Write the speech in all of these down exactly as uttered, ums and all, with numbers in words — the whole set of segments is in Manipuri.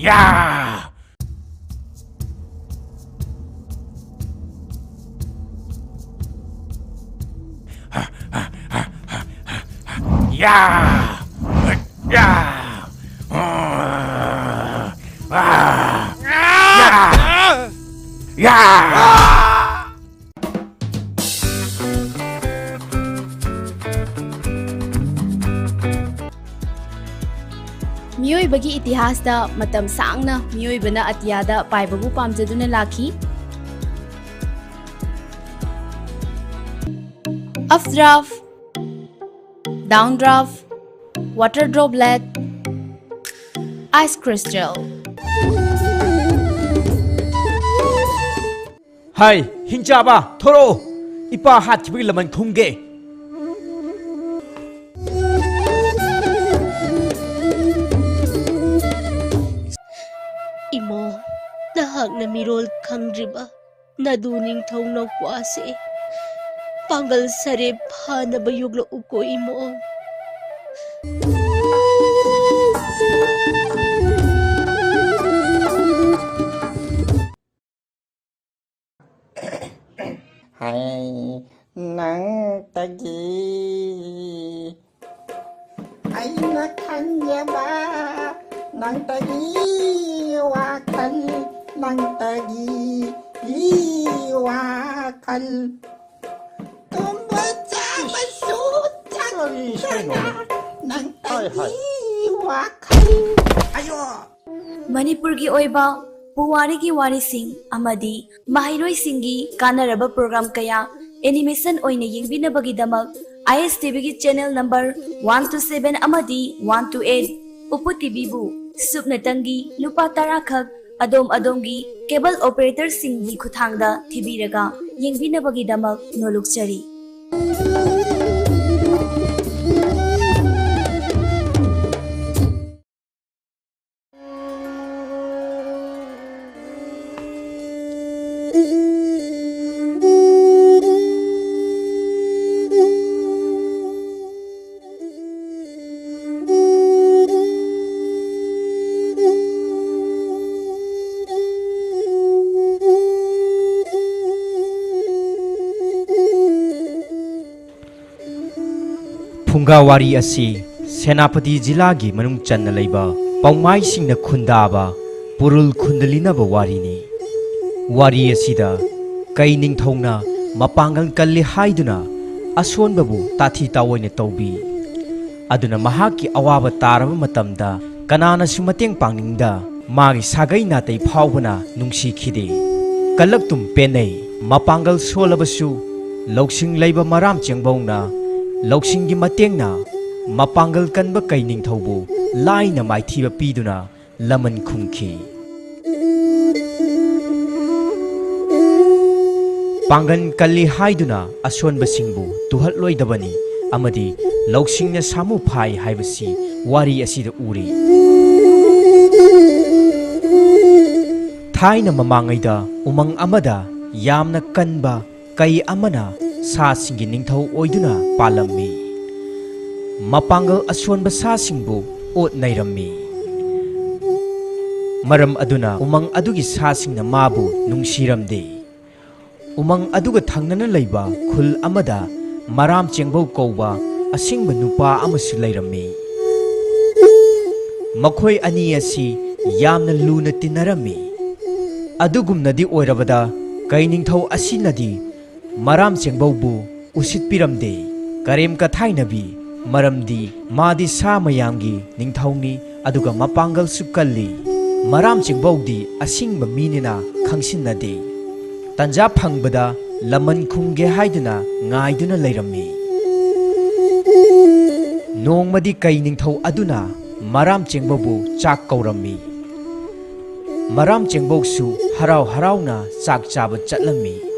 ꯌꯥ! ꯌꯥ! ꯌꯥ! ꯌꯥ! ꯌꯥ! ꯃꯤꯑꯣꯏꯕꯒꯤ ꯏꯇꯤꯍꯥꯁꯇ ꯃꯇꯝ ꯁꯥꯡꯅ ꯃꯤꯑꯣꯏꯕꯅ ꯑꯇꯤꯌꯥꯗ ꯄꯥꯏꯕꯕꯨ ꯄꯥꯝꯖꯗꯨꯅ ꯂꯥꯛꯈꯤ꯫ Updraft, downdraft, water droplet, ice crystal. ꯍꯥꯏ, ꯍꯤꯡꯆꯥꯕ, ꯊꯣꯔꯛꯑꯣ꯫ ꯏꯄꯥ ꯍꯥꯠꯈꯤꯕꯒꯤ ꯂꯃꯟ ꯈꯨꯝꯒꯦ꯫ ꯏꯃꯣ, ꯅꯍꯥꯛꯅ ꯃꯤꯔꯣꯜ ꯈꯪꯗ꯭ꯔꯤꯕ ꯅꯗꯨ ꯅꯤꯡꯊꯧ ꯅꯧꯄ꯭ꯋꯥꯁꯦ ꯄꯥꯡꯒꯜ ꯁꯔꯦ ꯐꯅꯕ ꯌꯣꯛꯂꯛꯎꯀꯣ, ꯏꯃꯣ꯫ ꯍꯥꯏ, ꯅꯪꯇꯒꯤ ꯑꯩꯅ ꯈꯟꯖꯕ, ꯅꯪꯇꯒꯤ ꯋꯥꯈꯜ, ꯅꯪꯇꯒꯤ ꯋꯥꯈꯜ꯫ ꯇꯨꯝꯕ ꯆꯥꯕꯁꯨ ꯀꯔꯤ ꯏꯁꯩꯅꯣ? ꯆꯠꯇꯅ, ꯍꯥꯏ, ꯍꯥꯏ꯫ ꯅꯪꯇꯒꯤ ꯋꯥꯈꯜ꯫ ꯑꯌꯣ! ꯃꯅꯤꯄꯨꯔꯒꯤ ꯑꯣꯏꯕ ꯄꯨꯋꯥꯔꯤꯒꯤ ꯋꯥꯔꯤꯁꯤꯡ ꯑꯃꯗꯤ ꯃꯍꯩꯔꯣꯏꯁꯤꯡꯒꯤ ꯀꯥꯟꯅꯔꯕ ꯄ꯭ꯔꯣꯒ꯭ꯔꯥꯝ ꯀꯌꯥ ꯑꯦꯅꯤꯃꯦꯁꯟ ꯑꯣꯏꯅ ꯌꯦꯡꯕꯤꯅꯕꯒꯤꯗꯃꯛ ꯑꯥꯏ ꯑꯦꯁ ꯇꯤ ꯚꯤꯒꯤ channel number one two seven ꯑꯃꯗꯤ ꯋꯥꯟ ꯇꯨ ꯑꯩꯠ ꯎꯄꯨ ꯇꯤ ꯚꯤꯕꯨ ꯁꯨꯞꯅꯇꯪꯒꯤ ꯂꯨꯄꯥ ꯇꯔꯥ ꯈꯛ ꯑꯗꯣꯝ ꯑꯗꯣꯝꯒꯤ ꯀꯦꯕꯜ ꯑꯣꯄꯔꯦꯇꯔꯁꯤꯡꯒꯤ ꯈꯨꯠꯊꯥꯡꯗ ꯊꯤꯕꯤꯔꯒ ꯌꯦꯡꯕꯤꯅꯕꯒꯤꯗꯃꯛ ꯅꯣꯂꯨꯛꯆꯔꯤ꯫ ꯐꯨꯡꯒꯥ ꯋꯥꯔꯤ ꯑꯁꯤ ꯁꯦꯅꯥꯄꯇꯤ ꯖꯤꯂꯥꯒꯤ ꯃꯅꯨꯡ ꯆꯟꯅ ꯂꯩꯕ ꯄꯥꯎꯃꯥꯏꯁꯤꯡꯅ ꯈꯨꯟꯗꯥꯕ ꯄꯨꯔꯨꯜ ꯈꯨꯟꯗ ꯂꯤꯅꯕ ꯋꯥꯔꯤꯅꯤ꯫ ꯋꯥꯔꯤ ꯑꯁꯤꯗ ꯀꯩ ꯅꯤꯡꯊꯧꯅ ꯃꯄꯥꯡꯒꯜ ꯀꯜꯂꯤ ꯍꯥꯏꯗꯨꯅ ꯑꯁꯣꯟꯕꯕꯨ ꯇꯥꯊꯤ ꯇꯥꯑꯣꯏꯅ ꯇꯧꯕꯤ꯫ ꯑꯗꯨꯅ ꯃꯍꯥꯛꯀꯤ ꯑꯋꯥꯕ ꯇꯥꯔꯕ ꯃꯇꯝꯗ ꯀꯅꯥꯅꯁꯨ ꯃꯇꯦꯡ ꯄꯥꯡꯅꯤꯡꯗ ꯃꯥꯒꯤ ꯁꯥꯒꯩ ꯅꯥꯇꯩ ꯐꯥꯎꯕꯅ ꯅꯨꯡꯁꯤꯈꯤꯗꯦ꯫ ꯀꯜꯂꯛꯇꯨꯝ ꯄꯦꯟꯅꯩ꯫ ꯃꯄꯥꯡꯒꯜ ꯁꯣꯜꯂꯕꯁꯨ ꯂꯧꯁꯤꯡ ꯂꯩꯕ ꯃꯔꯥꯝ ꯆꯦꯡꯕꯧꯅ ꯂꯧꯁꯤꯡꯒꯤ ꯃꯇꯦꯡꯅ ꯃꯄꯥꯡꯒꯜ ꯀꯟꯕ ꯀꯩ ꯅꯤꯡꯊꯧꯕꯨ ꯂꯥꯏꯅ ꯃꯥꯏꯊꯤꯕ ꯄꯤꯗꯨꯅ ꯂꯃꯟ ꯈꯨꯝꯈꯤ꯫ ꯄꯥꯡꯒꯜ ꯀꯜꯂꯤ ꯍꯥꯏꯗꯨꯅ ꯑꯁꯣꯟꯕꯁꯤꯡꯕꯨ ꯇꯨꯍꯠꯂꯣꯏꯗꯕꯅꯤ ꯑꯃꯗꯤ ꯂꯧꯁꯤꯡꯅ ꯁꯥꯃꯨ ꯐꯥꯏ ꯍꯥꯏꯕꯁꯤ ꯋꯥꯔꯤ ꯑꯁꯤꯗ ꯎꯔꯤ꯫ ꯊꯥꯏꯅ ꯃꯃꯥꯡꯉꯩꯗ ꯎꯃꯪ ꯑꯃꯗ ꯌꯥꯝꯅ ꯀꯟꯕ ꯀꯩ ꯑꯃꯅ ꯁꯥꯁꯤꯡꯒꯤ ꯅꯤꯡꯊꯧ ꯑꯣꯏꯗꯨꯅ ꯄꯥꯜꯂꯝꯃꯤ꯫ ꯃꯄꯥꯡꯒꯜ ꯑꯁꯣꯟꯕ ꯁꯥꯁꯤꯡꯕꯨ ꯑꯣꯠ ꯅꯩꯔꯝꯃꯤ꯫ ꯃꯔꯝ ꯑꯗꯨꯅ ꯎꯃꯪ ꯑꯗꯨꯒꯤ ꯁꯥꯁꯤꯡꯅ ꯃꯥꯕꯨ ꯅꯨꯡꯁꯤꯔꯝꯗꯦ꯫ ꯎꯃꯪ ꯑꯗꯨꯒ ꯊꯪꯅꯅ ꯂꯩꯕ ꯈꯨꯜ ꯑꯃꯗ ꯃꯔꯥꯝ ꯆꯦꯡꯕꯧ ꯀꯧꯕ ꯑꯁꯤꯡꯕ ꯅꯨꯄꯥ ꯑꯃꯁꯨ ꯂꯩꯔꯝꯃꯤ꯫ ꯃꯈꯣꯏ ꯑꯅꯤ ꯑꯁꯤ ꯌꯥꯝꯅ ꯂꯨꯅ ꯇꯤꯟꯅꯔꯝꯃꯤ꯫ ꯑꯗꯨꯒꯨꯝꯅꯗꯤ ꯑꯣꯏꯔꯕꯗ ꯀꯩ ꯅꯤꯡꯊꯧ ꯑꯁꯤꯅꯗꯤ ꯃꯔꯥꯝ ꯆꯦꯡꯕꯧꯕꯨ ꯎꯁꯤꯠꯄꯤꯔꯝꯗꯦ, ꯀꯔꯦꯝ ꯀꯊꯥꯏꯅꯕꯤ꯫ ꯃꯔꯝꯗꯤ ꯃꯥꯗꯤ ꯁꯥ ꯃꯌꯥꯝꯒꯤ ꯅꯤꯡꯊꯧꯅꯤ, ꯑꯗꯨꯒ ꯃꯄꯥꯡꯒꯜꯁꯨ ꯀꯜꯂꯤ꯫ ꯃꯔꯥꯝ ꯆꯦꯡꯕꯧꯗꯤ ꯑꯁꯤꯡꯕ ꯃꯤꯅꯤꯅ ꯈꯪꯁꯤꯟꯅꯗꯦ꯫ ꯇꯟꯖꯥ ꯐꯪꯕꯗ ꯂꯃꯟ ꯈꯨꯝꯒꯦ ꯍꯥꯏꯗꯨꯅ ꯉꯥꯏꯗꯨꯅ ꯂꯩꯔꯝꯃꯤ꯫ ꯅꯣꯡꯃꯗꯤ ꯀꯩ ꯅꯤꯡꯊꯧ ꯑꯗꯨꯅ ꯃꯔꯥꯝ ꯆꯦꯡꯕꯧꯕꯨ ꯆꯥꯛ ꯀꯧꯔꯝꯃꯤ꯫ ꯃꯔꯥꯝ ꯆꯦꯡꯕꯧꯁꯨ ꯍꯔꯥꯎ ꯍꯔꯥꯎꯅ ꯆꯥꯛ ꯆꯥꯕ ꯆꯠꯂꯝꯃꯤ꯫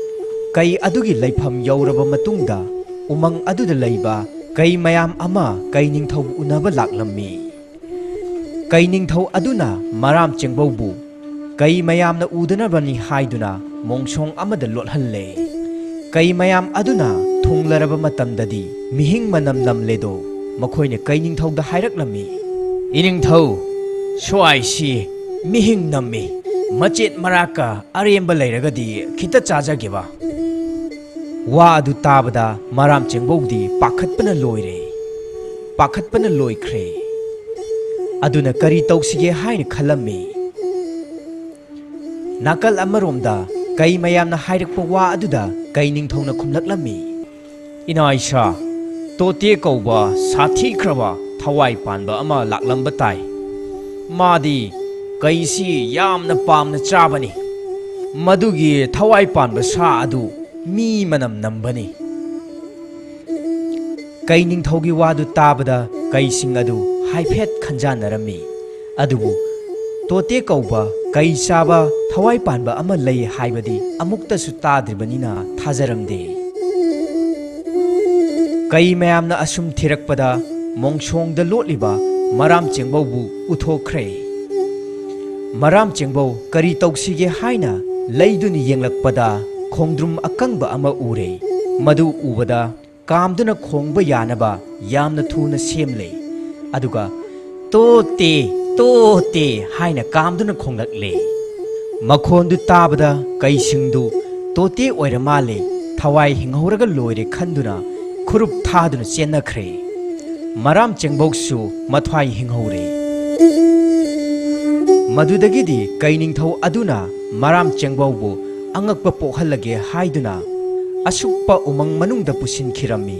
ꯀꯩ ꯑꯗꯨꯒꯤ ꯂꯩꯐꯝ ꯌꯧꯔꯕ ꯃꯇꯨꯡꯗ ꯎꯃꯪ ꯑꯗꯨꯗ ꯂꯩꯕ ꯀꯩ ꯃꯌꯥꯝ ꯑꯃ ꯀꯩ ꯅꯤꯡꯊꯧꯕꯨ ꯎꯅꯕ ꯂꯥꯛꯂꯝꯃꯤ꯫ ꯀꯩ ꯅꯤꯡꯊꯧ ꯑꯗꯨꯅ ꯃꯔꯥꯝ ꯆꯦꯡꯕꯧꯕꯨ ꯀꯩ ꯃꯌꯥꯝꯅ ꯎꯗꯅꯕꯅꯤ ꯍꯥꯏꯗꯨꯅ ꯃꯣꯡꯁꯣꯡ ꯑꯃꯗ ꯂꯣꯠꯍꯜꯂꯦ꯫ ꯀꯩ ꯃꯌꯥꯝ ꯑꯗꯨꯅ ꯊꯨꯡꯂꯔꯕ ꯃꯇꯝꯗꯗꯤ ꯃꯤꯍꯤꯡ ꯃꯅꯝ ꯅꯝꯂꯦꯗꯣ ꯃꯈꯣꯏꯅ ꯀꯩ ꯅꯤꯡꯊꯧꯗ ꯍꯥꯏꯔꯛꯂꯝꯃꯤ꯫ "ꯏꯅꯤꯡꯊꯧ, ꯁ꯭ꯋꯥꯏꯁꯤ ꯃꯤꯍꯤꯡ ꯅꯝꯃꯤ꯫ ꯃꯆꯦꯠ ꯃꯔꯥꯛꯀ ꯑꯔꯦꯝꯕ ꯂꯩꯔꯒꯗꯤ ꯈꯤꯇ ꯆꯥꯖꯒꯦꯕ"꯫ ꯋꯥ ꯑꯗꯨ ꯇꯥꯕꯗ ꯃꯔꯥꯝ ꯆꯦꯡꯕꯧꯗꯤ ꯄꯥꯈꯠꯄꯅ ꯂꯣꯏꯔꯦ꯫ ꯄꯥꯈꯠꯄꯅ ꯂꯣꯏꯈ꯭ꯔꯦ꯫ ꯑꯗꯨꯅ ꯀꯔꯤ ꯇꯧꯁꯤꯒꯦ ꯍꯥꯏꯅ ꯈꯜꯂꯝꯃꯤ꯫ ꯅꯥꯀꯜ ꯑꯃꯔꯣꯝꯗ ꯀꯩ ꯃꯌꯥꯝꯅ ꯍꯥꯏꯔꯛꯄ ꯋꯥ ꯑꯗꯨꯗ ꯀꯩ ꯅꯤꯡꯊꯧꯅ ꯈꯨꯝꯂꯛꯂꯝꯃꯤ, "ꯏꯅꯥ ꯏꯁꯥ, ꯇꯣꯇꯦ ꯀꯧꯕ ꯁꯥꯊꯤꯈ꯭ꯔꯕ ꯊꯋꯥꯏ ꯄꯥꯟꯕ ꯑꯃ ꯂꯥꯛꯂꯝꯕ ꯇꯥꯏ꯫ ꯃꯥꯗꯤ ꯀꯩꯁꯤ ꯌꯥꯝꯅ ꯄꯥꯝꯅ ꯆꯥꯕꯅꯤ꯫ ꯃꯗꯨꯒꯤ ꯊꯋꯥꯏ ꯄꯥꯟꯕ ꯁꯥ ꯑꯗꯨ ꯃꯤ ꯃꯅꯝ ꯅꯝꯕꯅꯤ꯫" ꯀꯩ ꯅꯤꯡꯊꯧꯒꯤ ꯋꯥꯗꯨ ꯇꯥꯕꯗ ꯀꯩꯁꯤꯡ ꯑꯗꯨ ꯍꯥꯏꯐꯦꯠ ꯈꯟꯖꯥꯟꯅꯔꯝꯃꯤ꯫ ꯑꯗꯨꯕꯨ ꯇꯣꯇꯦ ꯀꯧꯕ ꯀꯩ ꯆꯥꯕ ꯊꯋꯥꯏ ꯄꯥꯟꯕ ꯑꯃ ꯂꯩ ꯍꯥꯏꯕꯗꯤ ꯑꯃꯨꯛꯇꯁꯨ ꯇꯥꯗ꯭ꯔꯤꯕꯅꯤꯅ ꯊꯥꯖꯔꯝꯗꯦ꯫ ꯀꯩ ꯃꯌꯥꯝꯅ ꯑꯁꯨꯝ ꯊꯤꯔꯛꯄꯗ ꯃꯣꯡꯁꯣꯡꯗ ꯂꯣꯠꯂꯤꯕ ꯃꯔꯥꯝ ꯆꯦꯡꯕꯧꯕꯨ ꯎꯊꯣꯛꯈ꯭ꯔꯦ꯫ ꯃꯔꯥꯝ ꯆꯦꯡꯕꯧ ꯀꯔꯤ ꯇꯧꯁꯤꯒꯦ ꯍꯥꯏꯅ ꯂꯩꯗꯨꯅ ꯌꯦꯡꯂꯛꯄꯗ ꯈꯣꯡꯗ꯭ꯔꯨꯝ ꯑꯀꯪꯕ ꯑꯃ ꯎꯔꯦ꯫ ꯃꯗꯨ ꯎꯕꯗ ꯀꯥꯝꯗꯨꯅ ꯈꯣꯡꯕ ꯌꯥꯅꯕ ꯌꯥꯝꯅ ꯊꯨꯅ ꯁꯦꯝꯂꯦ꯫ ꯑꯗꯨꯒ "ꯇꯣꯇꯦ, ꯇꯣꯇꯦ" ꯍꯥꯏꯅ ꯀꯥꯝꯗꯨꯅ ꯈꯣꯡꯂꯛꯂꯦ꯫ ꯃꯈꯣꯟꯗꯨ ꯇꯥꯕꯗ ꯀꯩꯁꯤꯡꯗꯨ "ꯇꯣꯇꯦ ꯑꯣꯏꯔ ꯃꯥꯜꯂꯦ, ꯊꯋꯥꯏ ꯍꯤꯡꯍꯧꯔꯒ ꯂꯣꯏꯔꯦ" ꯈꯟꯗꯨꯅ ꯈꯨꯔꯨꯞ ꯊꯥꯗꯨꯅ ꯆꯦꯟꯅꯈ꯭ꯔꯦ꯫ ꯃꯔꯥꯝ ꯆꯦꯡꯕꯧꯁꯨ ꯃꯊ꯭ꯋꯥꯏ ꯍꯤꯡꯍꯧꯔꯦ꯫ ꯃꯗꯨꯗꯒꯤꯗꯤ ꯀꯩ ꯅꯤꯡꯊꯧ ꯑꯗꯨꯅ ꯃꯔꯥꯝ ꯆꯦꯡꯕꯧꯕꯨ ꯑꯉꯛꯄ ꯄꯣꯛꯍꯜꯂꯒꯦ ꯍꯥꯏꯗꯨꯅ ꯑꯁꯨꯛꯄ ꯎꯃꯪ ꯃꯅꯨꯡꯗ ꯄꯨꯁꯤꯟꯈꯤꯔꯝꯃꯤ꯫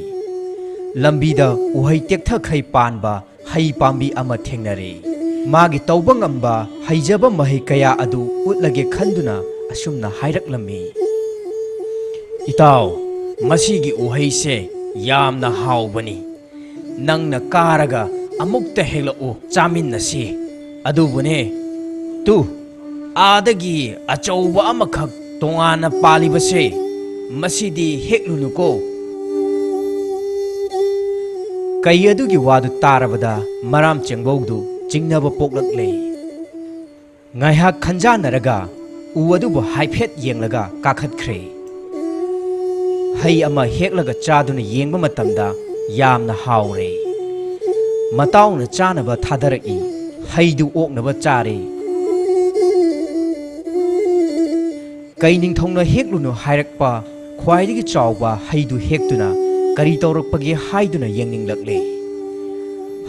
ꯂꯝꯕꯤꯗ ꯎꯍꯩ ꯇꯦꯛꯊꯈꯩ ꯄꯥꯟꯕ ꯍꯩ ꯄꯥꯝꯕꯤ ꯑꯃ ꯊꯦꯡꯅꯔꯦ꯫ ꯃꯥꯒꯤ ꯇꯧꯕ ꯉꯝꯕ ꯍꯩꯖꯕ ꯃꯍꯩ ꯀꯌꯥ ꯑꯗꯨ ꯎꯠꯂꯒꯦ ꯈꯟꯗꯨꯅ ꯑꯁꯨꯝꯅ ꯍꯥꯏꯔꯛꯂꯝꯃꯤ, "ꯏꯇꯥꯎ, ꯃꯁꯤꯒꯤ ꯎꯍꯩꯁꯦ ꯌꯥꯝꯅ ꯍꯥꯎꯕꯅꯤ꯫ ꯅꯪꯅ ꯀꯥꯔꯒ ꯑꯃꯨꯛꯇ ꯍꯦꯛꯂꯛꯎ, ꯆꯥꯃꯤꯟꯅꯁꯤ꯫ ꯑꯗꯨꯕꯨꯅꯦ, ꯇꯨ, ꯑꯥꯗꯒꯤ ꯑꯆꯧꯕ ꯑꯃꯈꯛ ꯇꯣꯉꯥꯟꯅ ꯄꯥꯜꯂꯤꯕꯁꯦ, ꯃꯁꯤꯗꯤ ꯍꯦꯛꯂꯨꯅꯨꯀꯣ꯫" ꯀꯩ ꯑꯗꯨꯒꯤ ꯋꯥꯗꯨ ꯇꯥꯔꯕꯗ ꯃꯔꯥꯝ ꯆꯦꯡꯕꯧꯗꯨ ꯆꯤꯡꯅꯕ ꯄꯣꯛꯂꯛꯂꯦ꯫ ꯉꯥꯏꯍꯥꯛ ꯈꯟꯖꯥꯟꯅꯔꯒ ꯎ ꯑꯗꯨꯕꯨ ꯍꯥꯏꯐꯦꯠ ꯌꯦꯡꯂꯒ ꯀꯥꯈꯠꯈ꯭ꯔꯦ꯫ ꯍꯩ ꯑꯃ ꯍꯦꯛꯂꯒ ꯆꯥꯗꯨꯅ ꯌꯦꯡꯕ ꯃꯇꯝꯗ ꯌꯥꯝꯅ ꯍꯥꯎꯔꯦ꯫ ꯃꯇꯥꯎꯅ ꯆꯥꯅꯕ ꯊꯥꯗꯔꯛꯏ꯫ ꯍꯩꯗꯨ ꯑꯣꯛꯅꯕ ꯆꯥꯔꯦ꯫ ꯀꯩ ꯅꯤꯡꯊꯧꯅ ꯍꯦꯛꯂꯨꯅꯨ ꯍꯥꯏꯔꯛꯄ ꯈ꯭ꯋꯥꯏꯗꯒꯤ ꯆꯥꯎꯕ ꯍꯩꯗꯨ ꯍꯦꯛꯇꯨꯅ ꯀꯔꯤ ꯇꯧꯔꯛꯄꯒꯦ ꯍꯥꯏꯗꯨꯅ ꯌꯦꯡꯅꯤꯡꯂꯛꯂꯦ꯫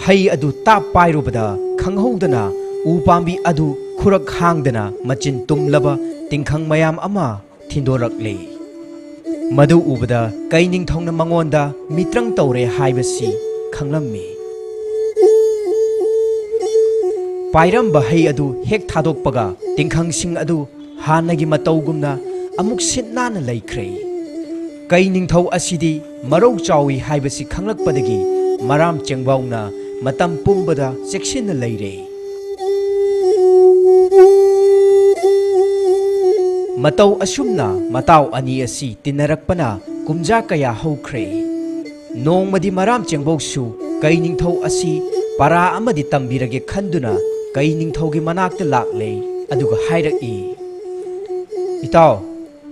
ꯍꯩ ꯑꯗꯨ ꯇꯥꯞ ꯄꯥꯏꯔꯨꯕꯗ ꯈꯪꯍꯧꯗꯅ ꯎ ꯄꯥꯝꯕꯤ ꯑꯗꯨ ꯈꯨꯔꯛ ꯍꯥꯡꯗꯅ ꯃꯆꯤꯟ ꯇꯨꯝꯂꯕ ꯇꯤꯡꯈꯪ ꯃꯌꯥꯝ ꯑꯃ ꯊꯤꯟꯗꯣꯔꯛꯂꯦ꯫ ꯃꯗꯨ ꯎꯕꯗ ꯀꯩ ꯅꯤꯡꯊꯧꯅ ꯃꯉꯣꯟꯗ ꯃꯤꯇ꯭ꯔꯪ ꯇꯧꯔꯦ ꯍꯥꯏꯕꯁꯤ ꯈꯪꯂꯝꯃꯤ꯫ ꯄꯥꯏꯔꯝꯕ ꯍꯩ ꯑꯗꯨ ꯍꯦꯛ ꯊꯥꯗꯣꯛꯄꯒ ꯇꯤꯡꯈꯪꯁꯤꯡ ꯑꯗꯨ ꯍꯥꯟꯅꯒꯤ ꯃꯇꯧꯒꯨꯝꯅ ꯑꯃꯨꯛ ꯁꯤꯠ ꯅꯥꯟꯅ ꯂꯩꯈ꯭ꯔꯦ꯫ ꯀꯩ ꯅꯤꯡꯊꯧ ꯑꯁꯤꯗꯤ ꯃꯔꯧ ꯆꯥꯎꯏ ꯍꯥꯏꯕꯁꯤ ꯈꯪꯂꯛꯄꯗꯒꯤ ꯃꯔꯥꯝ ꯆꯦꯡꯕꯥꯎꯅ ꯃꯇꯝ ꯄꯨꯝꯕꯗ ꯆꯦꯛꯁꯤꯟꯅ ꯂꯩꯔꯦ꯫ ꯃꯇꯧ ꯑꯁꯨꯝꯅ ꯃꯇꯥꯎ ꯑꯅꯤ ꯑꯁꯤ ꯇꯤꯟꯅꯔꯛꯄꯅ ꯀꯨꯝꯖꯥ ꯀꯌꯥ ꯍꯧꯈ꯭ꯔꯦ꯫ ꯅꯣꯡꯃꯗꯤ ꯃꯔꯥꯝ ꯆꯦꯡꯕꯧꯁꯨ ꯀꯩ ꯅꯤꯡꯊꯧ ꯑꯁꯤ ꯄꯔꯥ ꯑꯃꯗꯤ ꯇꯝꯕꯤꯔꯒꯦ ꯈꯟꯗꯨꯅ ꯀꯩ ꯅꯤꯡꯊꯧꯒꯤ ꯃꯅꯥꯛꯇ ꯂꯥꯛꯂꯦ꯫ ꯑꯗꯨꯒ ꯍꯥꯏꯔꯛꯏ, "ꯏꯇꯥꯎ,